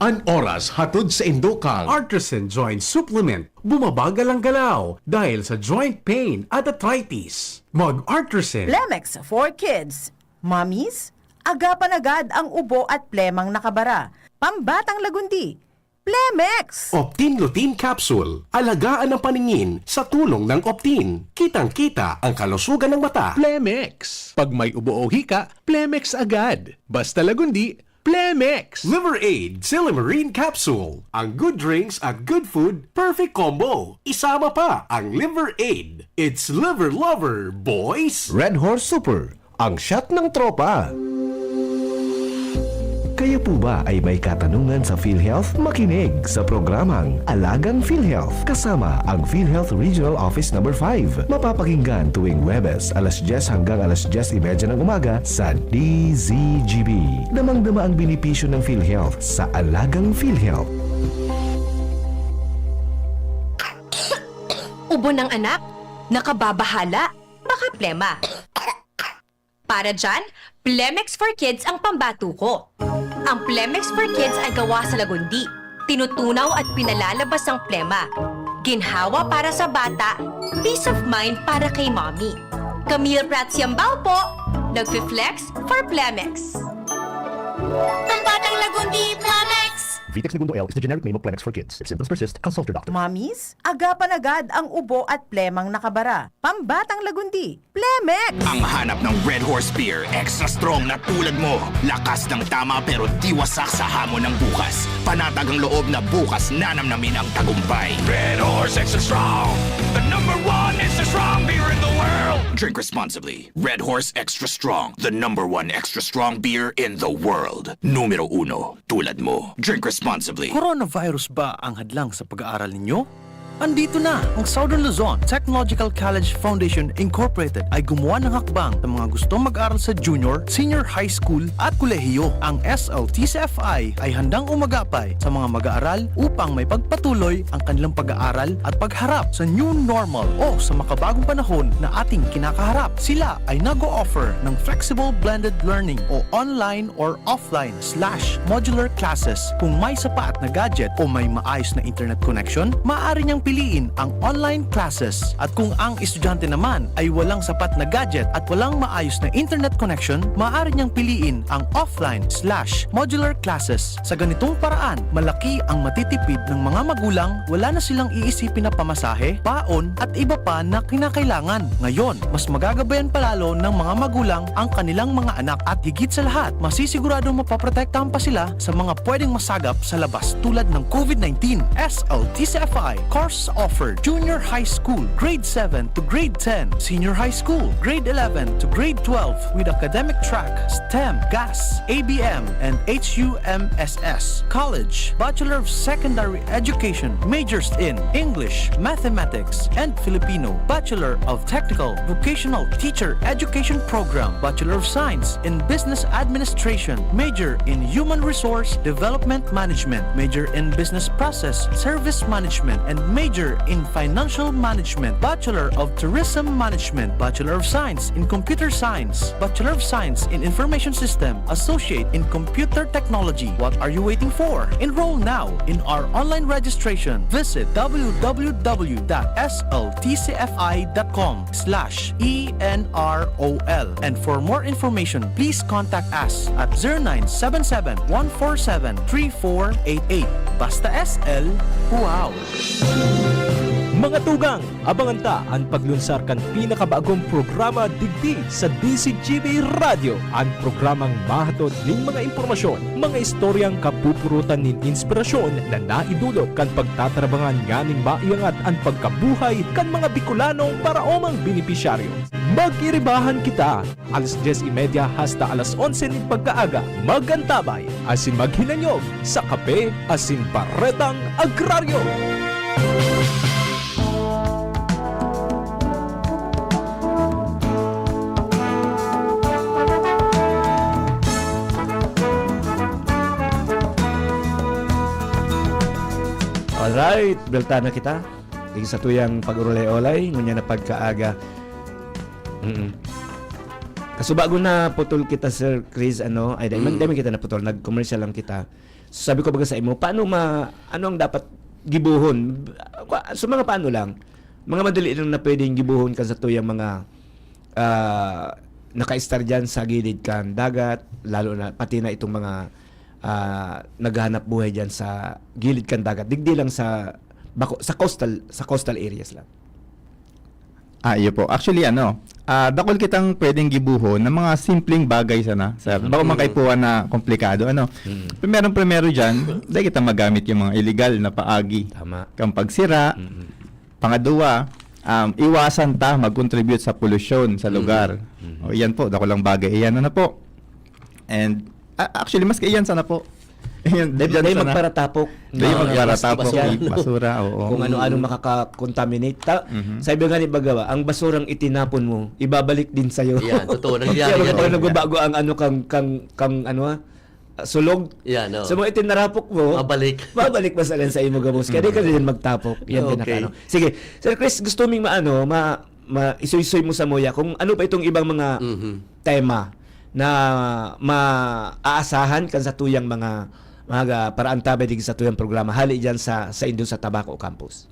An oras hatod sa indokang Artisan Joint Supplement. Bumabagal ang galaw dahil sa joint pain at arthritis. Mag Artisan. Plemex for Kids. Mommies, agapan agad ang ubo at plemang nakabara. Pambatang lagundi. Plemex! Optin Lutein Capsule. Alagaan ang paningin sa tulong ng Optin. Kitang-kita ang kalusugan ng mata. Plemex. Pag may ubo o hika, Plemex agad. Basta lagundi, Plemex! Liver Aid Silymarin Capsule. Ang good drinks at good food, perfect combo. Isama pa ang Liver Aid. It's Liver Lover, boys! Red Horse Super, ang shot ng tropa. Kayo po ba ay may katanungan sa PhilHealth? Makinig sa programang Alagang PhilHealth kasama ang PhilHealth Regional Office Number five. Mapapakinggan tuwing Huwebes, alas dyes hanggang alas dyes y media ng umaga sa D Z G B. Damang-dama ang benepisyo ng PhilHealth sa Alagang PhilHealth. Ubo ng anak? Nakababahala? Baka plema. Para dyan, Plemex for Kids ang pambato ko. Ang Plemex for Kids ay gawa sa lagundi. Tinutunaw at pinalalabas ang plema. Ginhawa para sa bata, peace of mind para kay mommy. Camille Prats Yambao po, nagfi-flex for Plemex. Ang batang lagundi, Plemex! Vitex Negundo L is the generic name of Plemex for Kids. If symptoms persist, consult your doctor. Mommies, agapan agad ang ubo at plemang nakabara. Pambatang lagundi, Plemex! Ang hanap ng Red Horse Beer, extra strong na tulad mo. Lakas ng tama pero di wasak sa hamon ng bukas. Panatag ang loob na bukas nanamnamin ang tagumpay. Red Horse Extra Strong, the number one extra strong beer in the world. Drink responsibly. Red Horse Extra Strong, the number one extra strong beer in the world. Numero uno, tulad mo. Drink responsibly. Coronavirus ba ang hadlang sa pag-aaral ninyo? Andito na ang Southern Luzon Technological College Foundation Incorporated ay gumawa ng hakbang sa mga gustong mag-aral sa junior, senior high school at kolehiyo. Ang S L T C F I ay handang umagapay sa mga mag-aaral upang may pagpatuloy ang kanilang pag-aaral at pagharap sa new normal o sa makabagong panahon na ating kinakaharap. Sila ay nag-o-offer ng flexible blended learning o online or offline slash modular classes. Kung may sapat na gadget o may maayos na internet connection, maaari niyang piliin ang online classes. At kung ang estudyante naman ay walang sapat na gadget at walang maayos na internet connection, maaari niyang piliin ang offline slash modular classes. Sa ganitong paraan, malaki ang matitipid ng mga magulang, wala na silang iisipin na pamasahe, baon, at iba pa na kinakailangan. Ngayon, mas magagabayan palalo ng mga magulang ang kanilang mga anak at higit sa lahat, masisiguradong mapoprotektahan pa sila sa mga pwedeng masagap sa labas tulad ng COVID nineteen. S L T C F I course offered: Junior High School, Grade seven to Grade ten, Senior High School, Grade eleven to Grade twelve, with academic track, STEM, GAS, A B M, and H U M S S. College, Bachelor of Secondary Education, majors in English, Mathematics, and Filipino, Bachelor of Technical Vocational Teacher Education Program, Bachelor of Science in Business Administration, major in Human Resource Development Management, major in Business Process Service Management, and major in Financial Management, Bachelor of Tourism Management, Bachelor of Science in Computer Science, Bachelor of Science in Information System, Associate in Computer Technology. What are you waiting for? Enroll now in our online registration. Visit w w w dot s l t c f i dot com slash e n r o l. And for more information, please contact us at zero nine seven seven, one four seven, three four eight eight. Basta S L, wow! Mga tugang, abangan ta an paglunsar kan pinakabagong programa digdi sa D Z G B Radyo, an programang mahatod nin mga impormasyon, mga istoryang kapupurutan nin inspirasyon na naidulot kan pagtatarabangan nganing maiangat an pagkabuhay kan mga Bicolanong paraomang benepisyaryo. Mag-iribahan kita! Alas dyes y media hasta alas onse nin pagkaaga, mag-antabay asin maghinanyog sa Kape asin Baretang Agraryo. Alright, buelta na kita. Digdi sa tuyang pag-urolay-olay, ngunyan na pagkaaga. Mm-mm. Kasubago na putol kita, Sir Chris, ano, ay, dai man, Mm. dai man kita naputol, nag-commercial lang kita. So, sabi ko baga sa imo, paano ma-, ano ang dapat gibohon? Kwa-, so, mga paano lang? Mga madali lang na pwedeng gibohon kan satuyang mga, ah, nakaistar dyan sa gilid kan dagat, lalo na pati na itong mga, ah, naghahanap buhay dyan sa gilid kan dagat. Digdi lang sa bako-, sa coastal, sa coastal areas lang. Ah, iyo po. Actually, ano, ah, dakul kitang pwedeng gibohon na mga simpleng bagay sana, sir. Mm. Bako man kaipuhan na komplikado, ano. Mm. Primerong-primero diyan, dai kita magamit yung mga illegal na paagi. Tama. Kang pagsira. Mm. Pangadwa, um, iwasan ta mag-contribute sa polusyon sa Mm. lugar. Mm. O, iyan po, dakulang bagay. Iyan, ano po. And, ah, actually, maski iyan sana po. Iyan, Dai, diyan dai sana. magparatapok. Dai Ah, magparatapok, plastic yan. i-, basura, oo. Kung ano-ano Mm. makaka-contaminate. Ta-, Mhm. sabi nga ni Bagawa, ang basurang itinapon mo, ibabalik din sa'yo. Yan, totoo. Nangyayari Kaya yan. magbabago ang ano kang, kang, kang ano, ah, sulog. Yan, oo. So, mga itinarapok mo, Mabalik. mabalik pa sa, sa imo gabos. Kaya di ka Mm. din magtapok. Yan din ang Okay. ano. Sige, Sir Chris, gusto ming maano, ma-, ma-, isuysoy mo sa muya kung ano pa itong ibang mga Mhm. tema na maaasahan kan satuyang mga, mga paraantabay digdi sa satuyang programa, hali diyan sa, sa indo sa Tabaco Campus.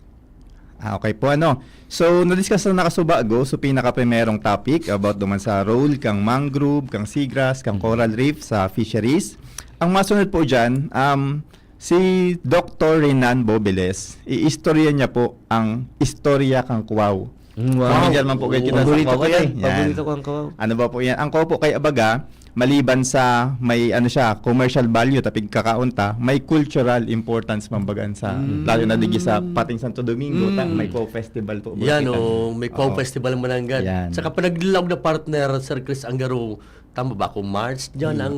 Ah, okay po, ano. So, na-discuss na nakasubago, so pinakaprimerong topic about duman sa role kang mangrove, kang seagrass, kang Mm. coral reef sa fisheries. Ang masunod po dyan, um, si Doktor Renan Bobeles, iistorya niya po ang istorya kang Cubao. Mm, wow. Familiar man po kayo kita sa Paborito ko Cubao, yan. eh. Yan. Paborito ko ang Cubao. Ano ba po yan? Ang Cubao po kay abaga, maliban sa may, ano siya, commercial value, tapig kakaon ta, may cultural importance man baga sa, Mm. lalo na digdi sa pating Santo Domingo, ta, Mm. may Cubao Festival po, Yan, kita. o, may Cubao Oo. Festival mananggad. Yan. Saka panaglaog na partner, Sir Chris Angaro, tama ba ako, March? Diyan Mm. ang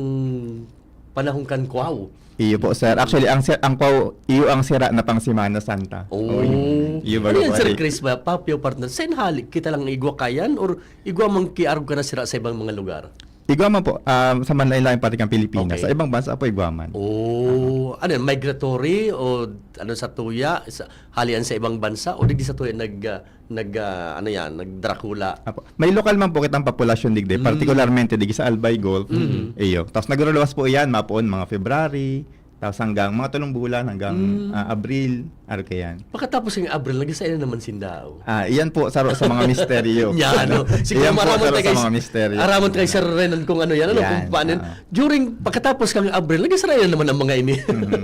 panahon kan kwaw. Iyo po, sir. Actually, ang sir, ang pau, iyo ang sira na pang Semana Santa. Oh. Oo, iyo. Iyo Ano bago yan, pa Sir rin. Chris? Ba, Papio, partner? Sa inhali, kita lang igwa kayan? Or igwa mang kiarog ka na sira sa ibang mga lugar? Igwa man po, um, sa manlain-lain parte ng Pilipinas. Okay. Sa ibang bansa po, igwa man. Oh, ano yan? Migratory? O ano sa tuya? Sa, halian sa ibang bansa? O digdi sa tuya nag, ah, nag, ah, ano yan? Nagdrakula? Apo. May lokal man po kitang populasyon digdi, Mm. particularmente digdi sa Albay Gulf. Mm. Iyo. Tapos nagluluwas po iyan, mapoon mga February, tapos hanggang mga tulong bulan, hanggang Mm. ah, Abril, araw kayan. Pagkatapos ng Abril, nag-isa na naman sinda. Oh. Ah, iyan po, saro sa mga misteryo. Yan, no? Siguro Iyan po, maraman saro tayo sa kay, mga misteryo. araman tayo, Sir Renan, kung ano yan, ano, Yan, kung paano yan. ah. During, pagkatapos kang Abril, nag-Israel naman ang mga ini. Mhm.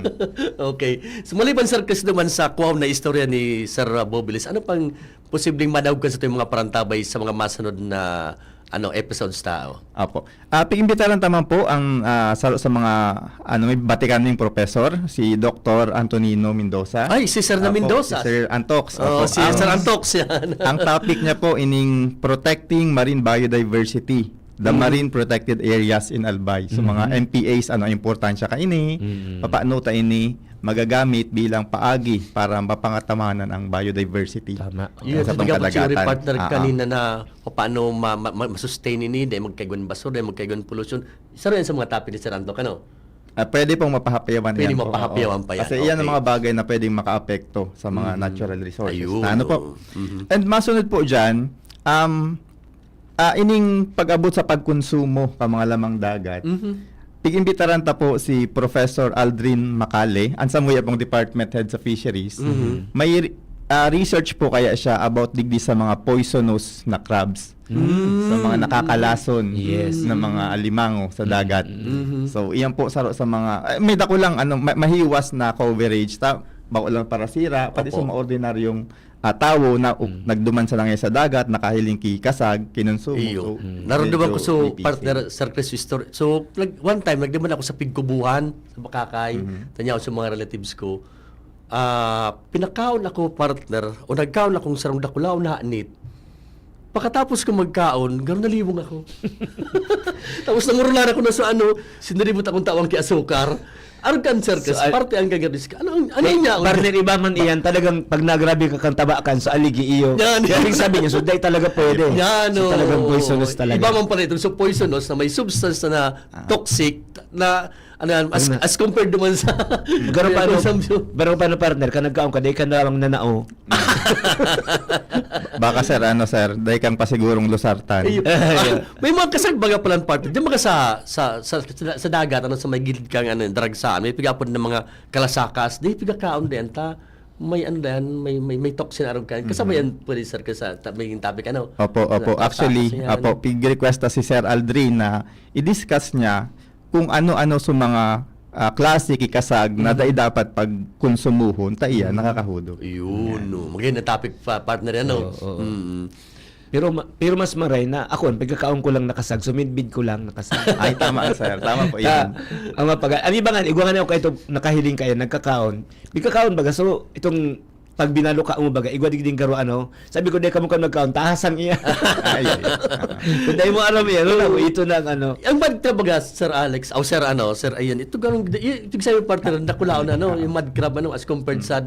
Okay. So, maliban, Sir Chris, naman sa kwaw na istorya ni Sir Bobilis, ano pang posibleng madaog ka sa itong mga parantabay sa mga masunod na ano episodes tao? Apo. Ah, piimbitaran ta man po ang ah, sa, sa mga ano, may batikan ning professor, si Doktor Antonino Mendoza. Ay, si Sir na Apo, Mendoza. Si Sir Antox. Oh, Apo. si Ang, Sir Antox yan. ang topic niya po ining Protecting Marine Biodiversity, the Mm. Marine Protected Areas in Albay. So, mga Mhm. M P As, ano ang importansya kaini? Mm. Papaano ta ini magagamit bilang paagi para mapangatamanan ang biodiversity Tama. Yun, sa sa mga pangkadagatan? partner Ah, ah. kanina na paano ma, ma, ma, ma-sustain ini, dahil magkaigon basura, dahil magkaigon pollution. Isa rin sa mga topic ni Sir Antox, ano? Ah, pwede pong mapahapiyawan Pwede yan po. mapahapiyawan Oo. pa yan. Kasi iyan ang Okay. mga bagay na pwedeng maka-apekto sa mga Mhm. natural resources. Ayun, Na ano po? Oo. Mhm. And masunod po dyan, um, ah, ining pag-abot sa pagkonsumo ka mga lamang dagat, Mhm. pig-imbitaran ta po si Professor Aldrin Macale, ang samuya pong department head sa fisheries. Mhm. May ah, research po kaya siya about digdi sa mga poisonous na crabs. Mm. Sa mga nakakalason Yes. na mga alimango sa dagat. Mhm. So, iyan po sa, sa mga, eh, may dakulang ano, ma- mahiwas na coverage. Ta, bako lang parasira, pati Opo. sa mga ordinaryong ah, tawo na uh, Mm. nagduman sa langya sa dagat, nakahiling ki kasag, kinonsumo. Iyo. So, Mm. Naramdaman medyo ko sa may P C. Partner Sir Chris Store. So, nag- one time, nagduman ako sa Pigkubuhan, sa Bakakay. Mhm. Tanya ako sa mga relatives ko. Ah, pinakaon ako, partner, o nagkaon akong sarong dakulaw na hanit. Pagkatapos ko magkaon, garo nalibong ako. Tapos nangurulan ako na sa ano, siniribot akong tawang ki asukar. Arog kan, Sir Chris, So, al- parte ang gagabis ka. Ano, ang- ano Eh, niya? Partner, iba man iyan, talagang pag nagrabe ka kang taba kan, so aligi iyo. Yan. Kaya yung sabi niya, so dahil talaga pwede. Yan, So, oo. talagang poisonous talaga. Iba man pala itong so poisonous na may substance na Ah. toxic na ano yan, as, Ano na? as compared naman sa Garo pa, ano, consumption. garo pa, ano, partner, ka nagkaon ka, dahil ka na lang nanao. Baka, sir, ano, sir, dahil kang pasigurong lusartan. Ayun. Ayun. Ah, may mga kasag baga palang parte. Di ba sa, sa, sa, sa, sa dagat, ano, sa may gilid kang ano, daragsaan, may pigapon ng mga kalasakas, di pigakaon din ta. May ano din, may, may, may toxin arog kan. Kasabay yan pwede, sir, ka sa ta- magiging topic, ano? Opo, opo. Sa- Actually, sa- opo, pig-request ta si Sir Aldrin na i-discuss niya kung ano-ano sa mga ah, klase ki kasag na dai dapat pagkonsumuhon, ta iya nakakahudog. Yun, no. Maganda topic pa, partner, yan, no? Oo, oo. Mm. Pero ma- pero mas maray na ako, ang pagkakaon ko lang nakasag, so midbid ko lang nakasag. Ay, tama, sir. Tama po Kaya, yan. ang mga pag- ang iba nga, igwa nga na ako ito, nakahiling kaya, nagkakaon. Pagkakaon baga, so itong pag binaluka mo baga, igwa digding garo ano, sabi ko, "Di ka mo kan magkaon, tahasang iya." Ay, ay. Kung dahil mo aram yan, wala mo, ito na ang ano. Ang mad crab baga, Sir Alex, o Sir ano, Sir Ian, ito ganun, ito sabi, partner, nakulaon na, ano, yung mad crab, ano, as compared sa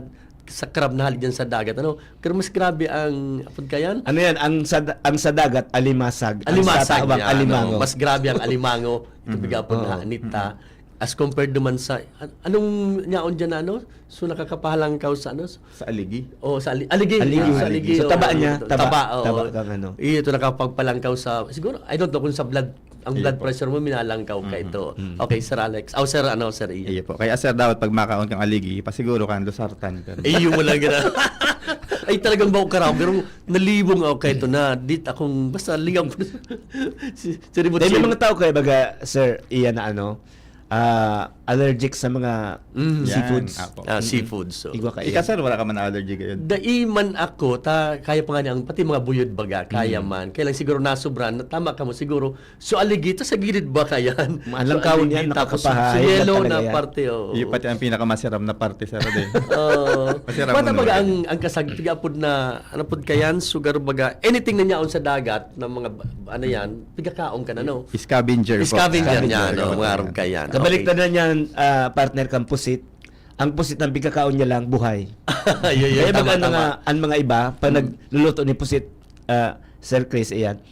sa crab na halig dyan sa dagat, ano? Pero mas grabe ang, apod kayan? Ano yan? Ang sa, ang sa dagat, alimasag. Ang Alimasag sa tawang, niya, alimango. Ano? Mas grabe ang alimango. Ito bigapon Oo. na nita. As compared naman sa, an- anong nyaon dyan na, ano? So, nakakapahalangkaw sa, ano? Sa aligi. Oh, sa ali- aligi. Aligi. Sa Aligi. aligi, So, taba oh, niya, ito. taba, oh. taba kang ano. Iyo, ito nakapagpalangkaw sa, siguro, I don't know kung sa blood, ang Iyo blood po. pressure mo, minalangkaw ka ito. Mm. Okay, Sir Alex. Oh, Sir, ano, Sir Ian. Iyo po. Kaya, sir, dapat pag makaon kang aligi, pasiguro kang lusartan ka. Iyo mo lang gina. Ay, talagang bako karao, pero nalibong ako kay ito na, dit akong, basta lingam. Si, si Ribot Dahil may Sim. mga tao kaya baga, sir, iya na ano, ah, allergic sa mga Mm. seafoods. Yan, apo. Ah, seafood, so. Igwa ka Ika, sir, wala ka man allergy kayo. Dai man ako, ta, kaya pa nga niya, ang pati mga buyod baga, kaya man. Kaya lang siguro nasobra, na tama ka mo siguro. So, aligi, ito sa gilid ba kayan? Malang kawon yan, Tapos, nakakapahay, so, yellow talaga na yan. parte, oh. Iyo, pati ang pinakamasiram na parte, sir, din. Oh. Masira Bata mo baga naman. ang, ang kasag, pigapod na, ano pod kayan, sugar baga, anything na nyaon sa dagat, ng mga, ba- ano yan, pigakaon ka na, no? Scavenger po. Scavenger niya, Scavenger no? po. Mga arog kayan. Baliktad na niyan, ah, partner, kan pusit. Ang pusit, ang pigkakaon niya lang, buhay. Yun, yun, kaya tama, baga ang mga, tama. Ang mga iba, pag Mm. nagluluto ni pusit, ah, Sir Chris, ayan.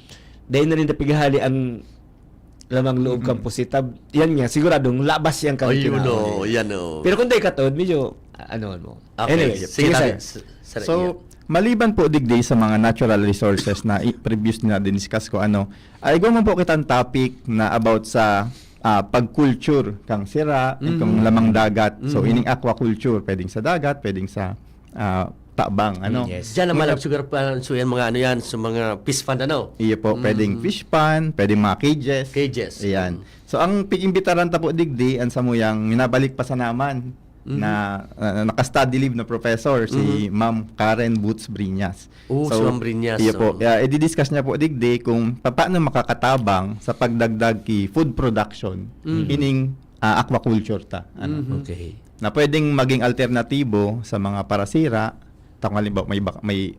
Dahil na rin napighali ang lamang loob kan Mm. pusit. Tab-, yan nga, siguradong labas yan kan Ayun, kinaon. Oh, yan, oh. Pero kung dahil katod, medyo, ah, ano mo. Okay, Anyway, sige, sige, tabi, sir. s-, sir, So, yeah. Maliban po digdi sa mga natural resources na i-, previous na diniscuss ko, ano, ay igwa man po kitang topic na about sa, ah, pag-culture kang sira, Mm. kang lamang dagat. So, Mm. ining aquaculture, pwedeng sa dagat, pwedeng sa, ah, tabang, ano. Mm, yes. Diyan naman Ngayon, ang sugar pa, so yan, mga ano yan, sa mga fish pond, ano? Iyo po, pwedeng Mm. fish pond, pwedeng mga cages. Cages. Ayan. Mm. So, ang pig-imbitaran ta po digdi, ang samuyang minabalik pa sa naman Mhm. na, na, na naka-study leave na professor, si Mhm. Ma'am Karen Boots Briñas. Oh, So, si Ma'am Briñas, iyo po. oh. Kaya i-discuss niya po digdi kung paano makakatabang sa pagdagdag ki food production Mhm. ining, ah, aquaculture ta. Ano? Mhm. Okay. Na pwedeng maging alternatibo sa mga parasira. Takong halimbawa, may bak-, may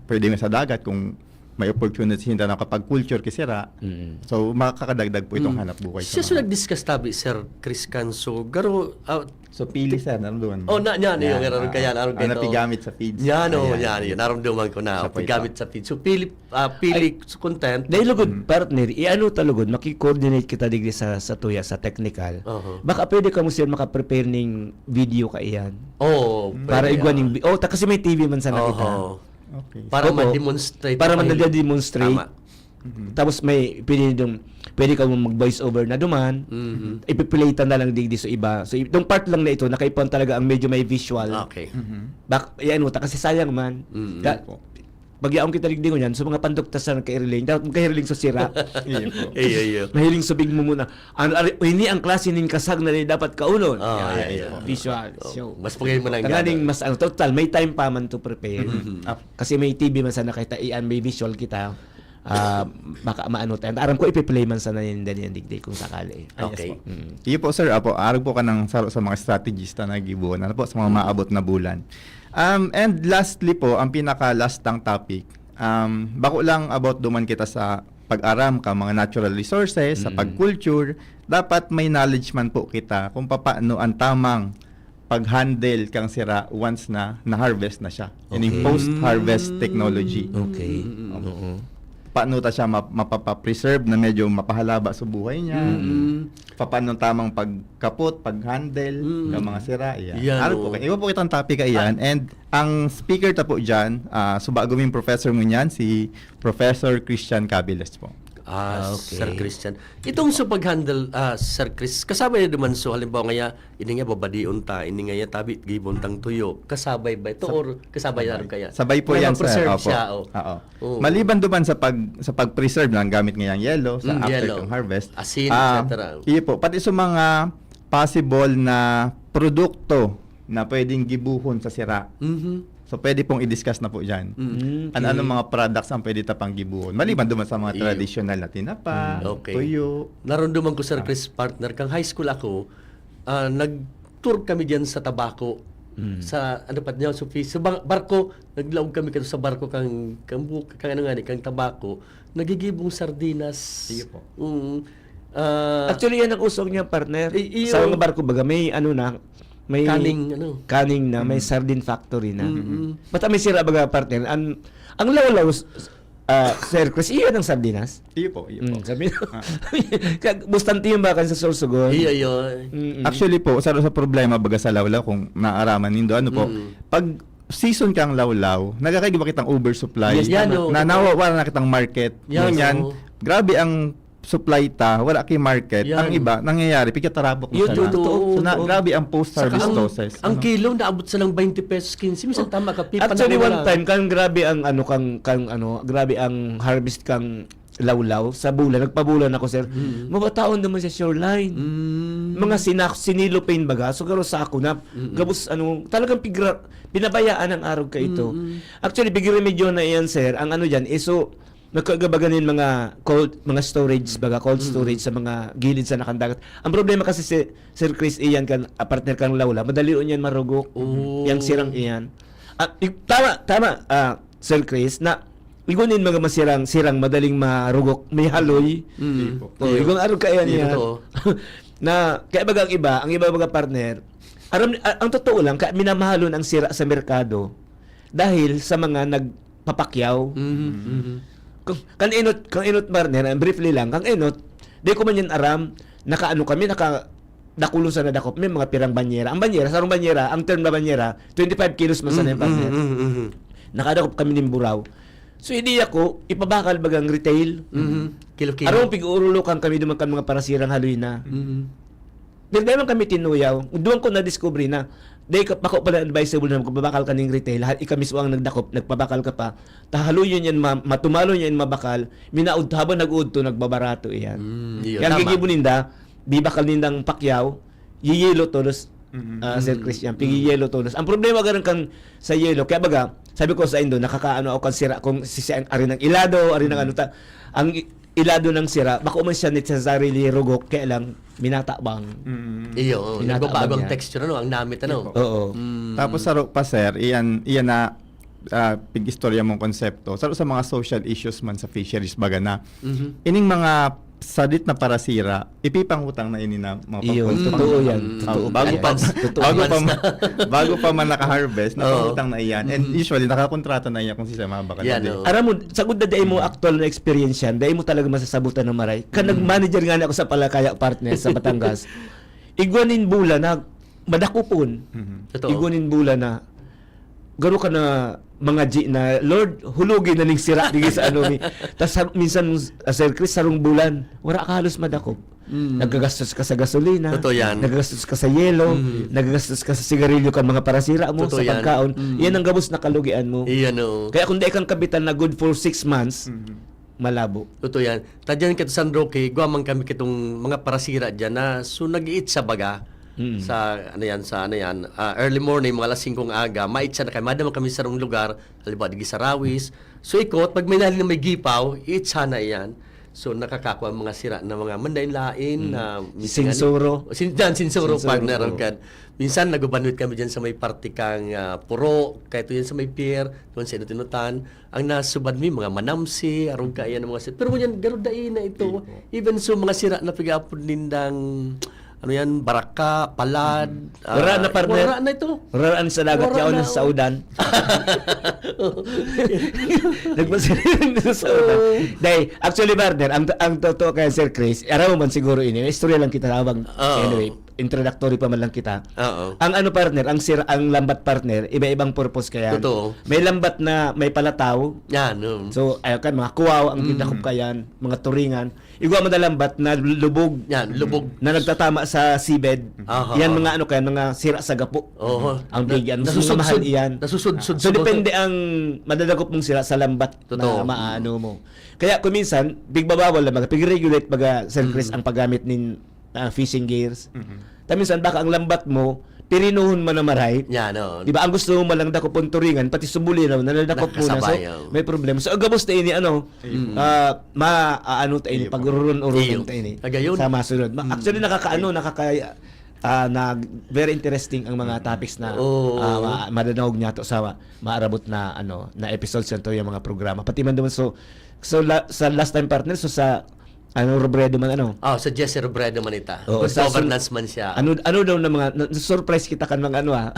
pwede nga sa dagat kung may opportunity sinda nakapag-culture ki sira. Mm. So, makakadagdag po itong Mm. hanap buhay sa Siya so mga nag-discuss tabi, Sir Chris Canso. Garo, ah, So, pili, sir, naramdaman mo? Oh, na, niya, niya, Yan, meron ah, kaya, naroon ang kayo. napigamit sa feeds. Yan, oh, Ayan, yan, yun. yan. Naramdaman ko na, Siya po ito. pigamit sa feeds. So, pili, ah, pili Ay, sa content. Dahil lugod, Mm. partner, i-ano ta lugod, maki-coordinate kita digdi sa, sa tuya, sa technical. Oho. Baka pwede ka mo, sir, makaprepare ning video ka iyan. Oo, Mm. Para pwede, igwa ah. ning bi-, oh, ta-, kasi may T V man sana kita. Oho. Okay. Para Opo. ma-demonstrate Para pa man kayo. na-demonstrate. Tama. Mhm. Tapos may pwede dong, pwede ka mag-voice over na duman. Mhm. Ipi-play ta na lang digdi sa iba. So, i-, itong part lang na ito, nakaipuhan talaga ang medyo may visual. Okay. Mhm. Bak-, yan, uta, kasi sayang man. Mhm. Ka-, Opo. pag yaon kita digdi ngunyan, so mga pandoktas na nagkahiriling, dapat magkahiriling sa sira. Iyo po. Iyo, iyo. Mahiling subig mo muna. Ano, ari, ini ang klase nin kasag na dapat kaunon. Ah, Yan, iya, iya. visual. Oh, So, mas pugay mo nang tanganing gano'n. mas, ano, total, may time pa man to prepare. Mhm. Ap- Kasi may T V man sana kita, iyan, may visual kita. Ah, baka maano tayo. Aram ko, ipi-play man sana yan, yan, yan, digdi, kung sakali. Ah, yes Okay. po. Mm. Iyo po, sir. Apo, arog po ka ng saro sa mga strategies na nagibuon. Ano po, sa mga Mm. maabot na bulan. Um, and lastly po, ang pinaka-last tang topic, um, bako lang about duman kita sa pag-aram ka mga natural resources, sa Mm. pag-culture, dapat may knowledge man po kita kung papaano ang tamang pag-handle kang sira once na na-harvest na siya. Ining Okay. post-harvest Mm. technology. Okay. Mm, mm, mm. Oo. Paano ta siya map-, mapapa-preserve na medyo mapahalaba sa buhay niya? Mm. Papaano tamang pagkapot, pag-handle Mm. ng mga sira? Yan. Yan, Ano po, oo. iba po itong topic, ayan. Ah. And ang speaker ta po dyan, ah, suba guming professor ngunyan, si Professor Christian Cabiles po. Ah, Ah, okay. Sir Christian. Itong sa pag-handle, ah, Sir Chris, kasabay na naman, so, halimbawa ngaya, ini nga babadion ta, ini ngaya tabi, gibon tang tuyo. Kasabay ba ito Sab-, or kasabay na sabay. rin kaya? Sabay po May yan, sir. ma-preserve Opo. siya, oh. Oo. Oo. Maliban duman sa pag-, sa pag-preserve ng gamit ngayang yelo, sa Mm, after yelo. kang harvest, Asin, ah, et cetera. iyo po, pati sa mga possible na produkto na pwedeng gibuhon sa sira. Mhm. So, pwede pong i-discuss na po dyan. Mm. An-, Okay. anong mga products ang pwede tapang gibuhon? Maliban duman sa mga Iyo. tradisyonal na tinapa, Mm. Okay. tuyo. Narunduman ko, Sir Ah. Chris, partner, kang high school ako, ah, nag-tour kami diyan sa Tabaco. Mm. Sa, ano pa niya, sa fi-, sa bar-, barko, naglaog kami kadto sa barko kang, kang bu-, kang ano nga ni, kang Tabaco. Nagigibong sardinas. Iyo po. Mm. Ah, Actually, yan ang uso niya, partner. I-, iyo. Sa mga barko, baga, may ano na, may Canning, ano. canning na, may Mm. sardine factory na. Mm-mm. Basta may sira, baga, partner. Ang, ang lawlaw, s-, s-, ah, Sir Chris, iyan ang sardinas. Iyo po, iyo po. Mm, sabi Ah. Kag-, bustante yung bakan sa Sorsogon. Iyo, iyo. Mm-mm. Actually po, sa, sa problema, baga, sa lawlaw, kung naaraman nindo, ano po, Mm. pag season kang lawlaw, nagkakaiba kitang oversupply. Yes, Yan, tama. oh. Na nawawala na kitang market. Yan, Ngunyan, oo. grabe ang supply ta, wala kay market. Yan. Ang iba, nangyayari, pigkatarabok na Yun, sana. yun, totoo, So, na, totoo. grabe ang post-harvest Saka ang, losses, ang ano? kilo naabot sa ng twenty pesos, quince. Minsan Oh, tama ka, pi-, actually, panahon one na. time, kang grabe ang, ano, kang, kang, ano, grabe ang harvest kang lawlaw sa bulan. Nagpabulan ako, sir. Mm. Mabataon naman sa shoreline. Mm. Mga sinak-, sinilopin baga. So, garo sa ako na, Mm-mm. gabos, ano, talagang pigra-, pinabayaan ang arog ka ito. Mm-mm. Actually, bigyan medyo na iyan, sir. Ang ano dyan, iso, nagkagabagan yung mga cold, mga storage, baga, cold Mm-mm. storage sa mga gilid sa nakandagat. Ang problema kasi, si Sir Chris, iyan kan, ah, partner kang lawlaw, madali on yan marugok. Oh. Yang sirang iyan. Ah, i-, tama, tama, ah, Sir Chris, na igo nin mga masirang, sirang madaling marugok, may haloy. Mm. Hindi po. Oh, Iyo. igong araw kaya Iyo, niya. totoo. Na, kaya baga ang iba, ang iba baga partner, aram, a-, ang totoo lang, kaya minamahalon ang sira sa merkado dahil sa mga nagpapakyaw. Mhm, mhm. Kung, kan enot, kan enot partner, ah, briefly lang, kan enot, di ko man yan aram, nakaano kami, naka, dakulon sa nadakop, may mga pirang banyera. Ang banyera, sarong banyera, ang term na banyera, twenty-five kilos man sana yung partner. Mm, mm, mm, mm. Nakadakop kami nin buraw. So, ideya ko, ipabakal bagang retail. Mhm. Kilo-kilo. Arong pig-uurulokan kami duman kan mga parasirang haloy na. Mhm. Pero dai man kami tinuyaw. Duman ko na-discover na, dai ka, bako pala advisable na magbabakal ka ning retail. Ha, ika mismo ang nagdakop, nagpabakal ka pa. Tahaluyon yan, ma-, matumalon yan, mabakal. Minaud, habang nag-uudto, nagbabarato iyan. Mm, iyo, kaya ang tama. Gigibo ninda, di bakal nindang pakyaw, yiyelo todos, Mm. ah, Sir Mm. Christian, Mm. pigiyelo todos. Ang problema, ganun kang sa yelo, kaya baga, sabi ko sa indo, nakakaano ako kan sira kung si, si ang, ari ng ilado, ari ng Mm. ano ta, ang i-, ilado ng sira, bako man siya necessarily rugok, kaya lang, minatabang. Mm. Iyo, oo. Minatabang Nagbabago ang niya. Texture, ano, ang namit, ano? Iyo po. Oo. Mm. Tapos saro pa, sir, iyan, iyan na, ah, pig-istorya mong konsepto. Saro sa mga social issues man sa fisheries, baga na. Mhm. Ining mga sadit na parasira, ipipangutang na ini na mga Iyo, pagpag-, totoo pang-, yan. Mm. Totoo. Bago pa, Advance. Totoo bago yan. pa ma-, bago pa man naka-harvest, Oo. napangutang na iyan. And Mm. usually, nakakontrata na iyan kung sisay mga bakal Yan, na din. oo. Aram mo, sagud na dai mo Mm. actual na experience yan, dai mo talaga masasabutan ng maray. Kan Mm. nag-manager nga na ako sa Palakaya Partners sa Batangas, igwa nin bulan na madakopon. Mhm. Totoo. Igwa nin bulan na garo ka na mangadji na, "Lord, hulogi na ning sira digi sa ano mi." Tas sa, minsan, ah, Sir Chris, sarong bulan, wala ka halos madakop. Mm. Nagagastos ka sa gasolina, Totoo yan. nagagastos ka sa yelo, Mm. nagagastos ka sa sigarilyo kan mga parasira mo, Totoo sa yan. pagkaon. Mm. Yan ang gabos na kalugian mo. Iyan, oo. Kaya kung dai kang kapital na good for six months, Mhm. malabo. Totoo yan. Tadyan kito San Roque, igwa man kami kitong mga parasira dyan na, so, nag-iitsa baga Mm. sa, ano yan, sa, ano yan, ah, early morning, mga alas singko ng aga, maitsa na kami, madama kami sa sarong lugar, halimbawa, digi sa Rawis. So, ikot, pag may nahali na may gipaw, iitsa na iyan. So, nakakakua ang mga sira na mga manlain-lain Mm. na minsan Sinsuro. Sin-, yan, sinsuro, Sinsuro, partner, oo. Kan. Minsan, nagbabanwit kami dyan sa may parte kang, ah, Puro, kaya ito yan sa may pier, doon sa Inot-Inotan. Ang nasubad mi, mga manamsi, arog kaiyan ang mga sira. Pero ngunyan, garo dai na ito. Dai po. Even so, mga sira na pig-aapod nindang, ano yan, baraka, palad, Mm. Wala ah, na, partner. wala na ito. Wala na sa dagat, Wala yaon na, na sa oh. udan. Nagpasiring na sa udan. Oo. Dai, actually, partner, ang, ang totoo kay Sir Chris, araw man siguro ini, istorya lang kita habang, Oo. anyway, introductory pa man lang kita. Oo. Ang ano, partner, ang sira, ang lambat, partner, iba-ibang purpose kaya. Totoo. May lambat na may palataw. Yan, oo. So, ayaw kan, mga kuwaw, ang Mm. gidakop kayan, mga turingan. Igwa mo na lambat na lubog. Yan, lubog. Na nagtatama sa seabed. Aha, Yan, aha. mga ano kaya, mga sira sa gapo. Oho. Ang Na-, bigyan. Mas mga nasusudsud-, mahal iyan. nasusudsud So, sa depende ang madadakop mong sira sa lambat Totoo. na maano mo. Kaya kung minsan, pigbabawal na baga, pig-regulate baga, Sir Chris, Mm. ang paggamit nin, ah, fishing gears. Mhm. Ta minsan, baka ang lambat mo, pirinuhon mo na maray. Yan, oo. Di ba? Ang gusto mo malang dakopon turingan, pati subuli na, na nadakop mo na. So, Nakasabay, oo. may problema. So, ang gabos na ini, ano, Ayun. Mm. ah, ma-, ah, ano ta ini, Iyo po. pagururun-urunan Iyo. ta ini. Agayon. Sa masunod. Ma-, Mm. actually, nakakaano, Iyo. nakaka-, ah, na very interesting ang mga Mm. topics na, Oo. ah, ma-, madadangog niya to sa ma-, maarabot na, ano, na episodes yan to, yung mga programa. Pati man naman, so, so la-, sa last time, partner, so sa, ano, Robredo man, ano? Oh, sa Jesse Robredo man ita. Oo, Good sa sun-, governance man siya. ano, ano daw na mga, na, na-surprise kita kan mga ano, ah.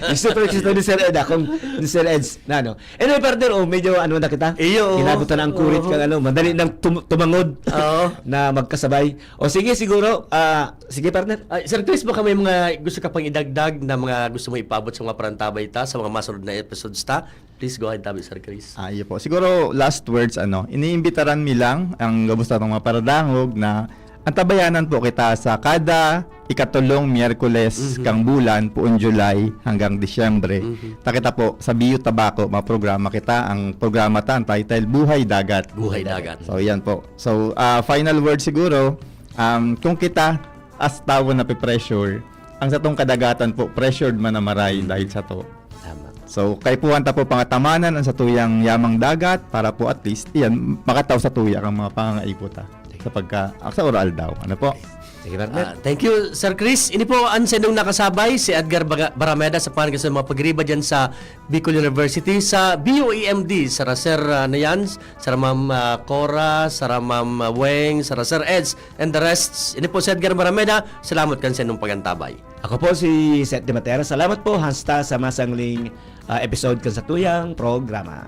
Na-surprise kita ni Sir Ed, ah, kung ni Sir Ed, na ano. Anyway, partner, oh, medyo ano na kita? Iyo. Inabutan na ang kurit Oo. kang ano, madali nang tum-, tumangod Oo. na magkasabay. O sige, siguro, ah, sige, partner. Ay, Sir Chris, baka may mga gusto ka pang idagdag na mga gusto mo ipaabot sa mga parantabay ta, sa mga masunod na episodes ta? Please go ahead, tabi, Sir Chris. Ah, iyo po. Siguro, last words, ano, iniimbitaran mi lang ang gabos natong mga paradangog na antabayanan po kita sa kada ikatulong Miyerkules Mhm. kang bulan, puon July hanggang Disyembre. Mhm. Ta kita po, sa Bio Tabaco, mga programa kita. Ang programa ta, ang title, Buhay Dagat. Buhay Dagat. So, yan po. So, ah, final word siguro, um, kung kita, as tawo na pressure, ang satong kadagatan po, pressured man na maray Mhm. dahil sa to. Tama. So, kaipuhan ta po pangatamanan ang satuyang yamang dagat para po at least, iyan, makataw sa tuya ang mga pangangaipo ta sa pagka-, sa ura-aldaw. Ano po? Sige, partner. Ah, thank you, Sir Chris. Ini po ang sendong nakasabay, si Edgar Baga- Barameda sa pangalan sa mga pagriba dyan sa Bicol University, sa B U E M D, sa Raser, ah, na yan, sa Ramam ah, Cora, sa Ramam ah, Weng, sa Raser Eds, and the rest. Ini po si Edgar Barameda. Salamat kan sendong pagantabay. Ako po si Seth de Matera. Salamat po. Hasta sa masangling ah, episode kan satuyang programa.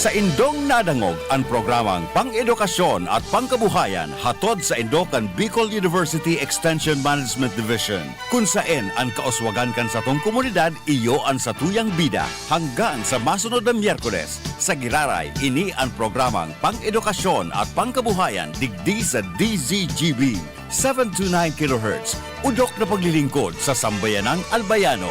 Sa indong nadangog an programang Pang-edukasyon at Pangkabuhayan hatod sa indo kan Bicol University Extension Management Division, kun saen an kauswagan kan satong komunidad iyo an satuyang bida. Hanggang sa masunod na Miyerkules, sa Giraray, ini an programang Pang-edukasyon at Pangkabuhayan digdi sa D Z G B, seven two nine kilohertz, udok na paglilingkod sa sambayanang Albayano.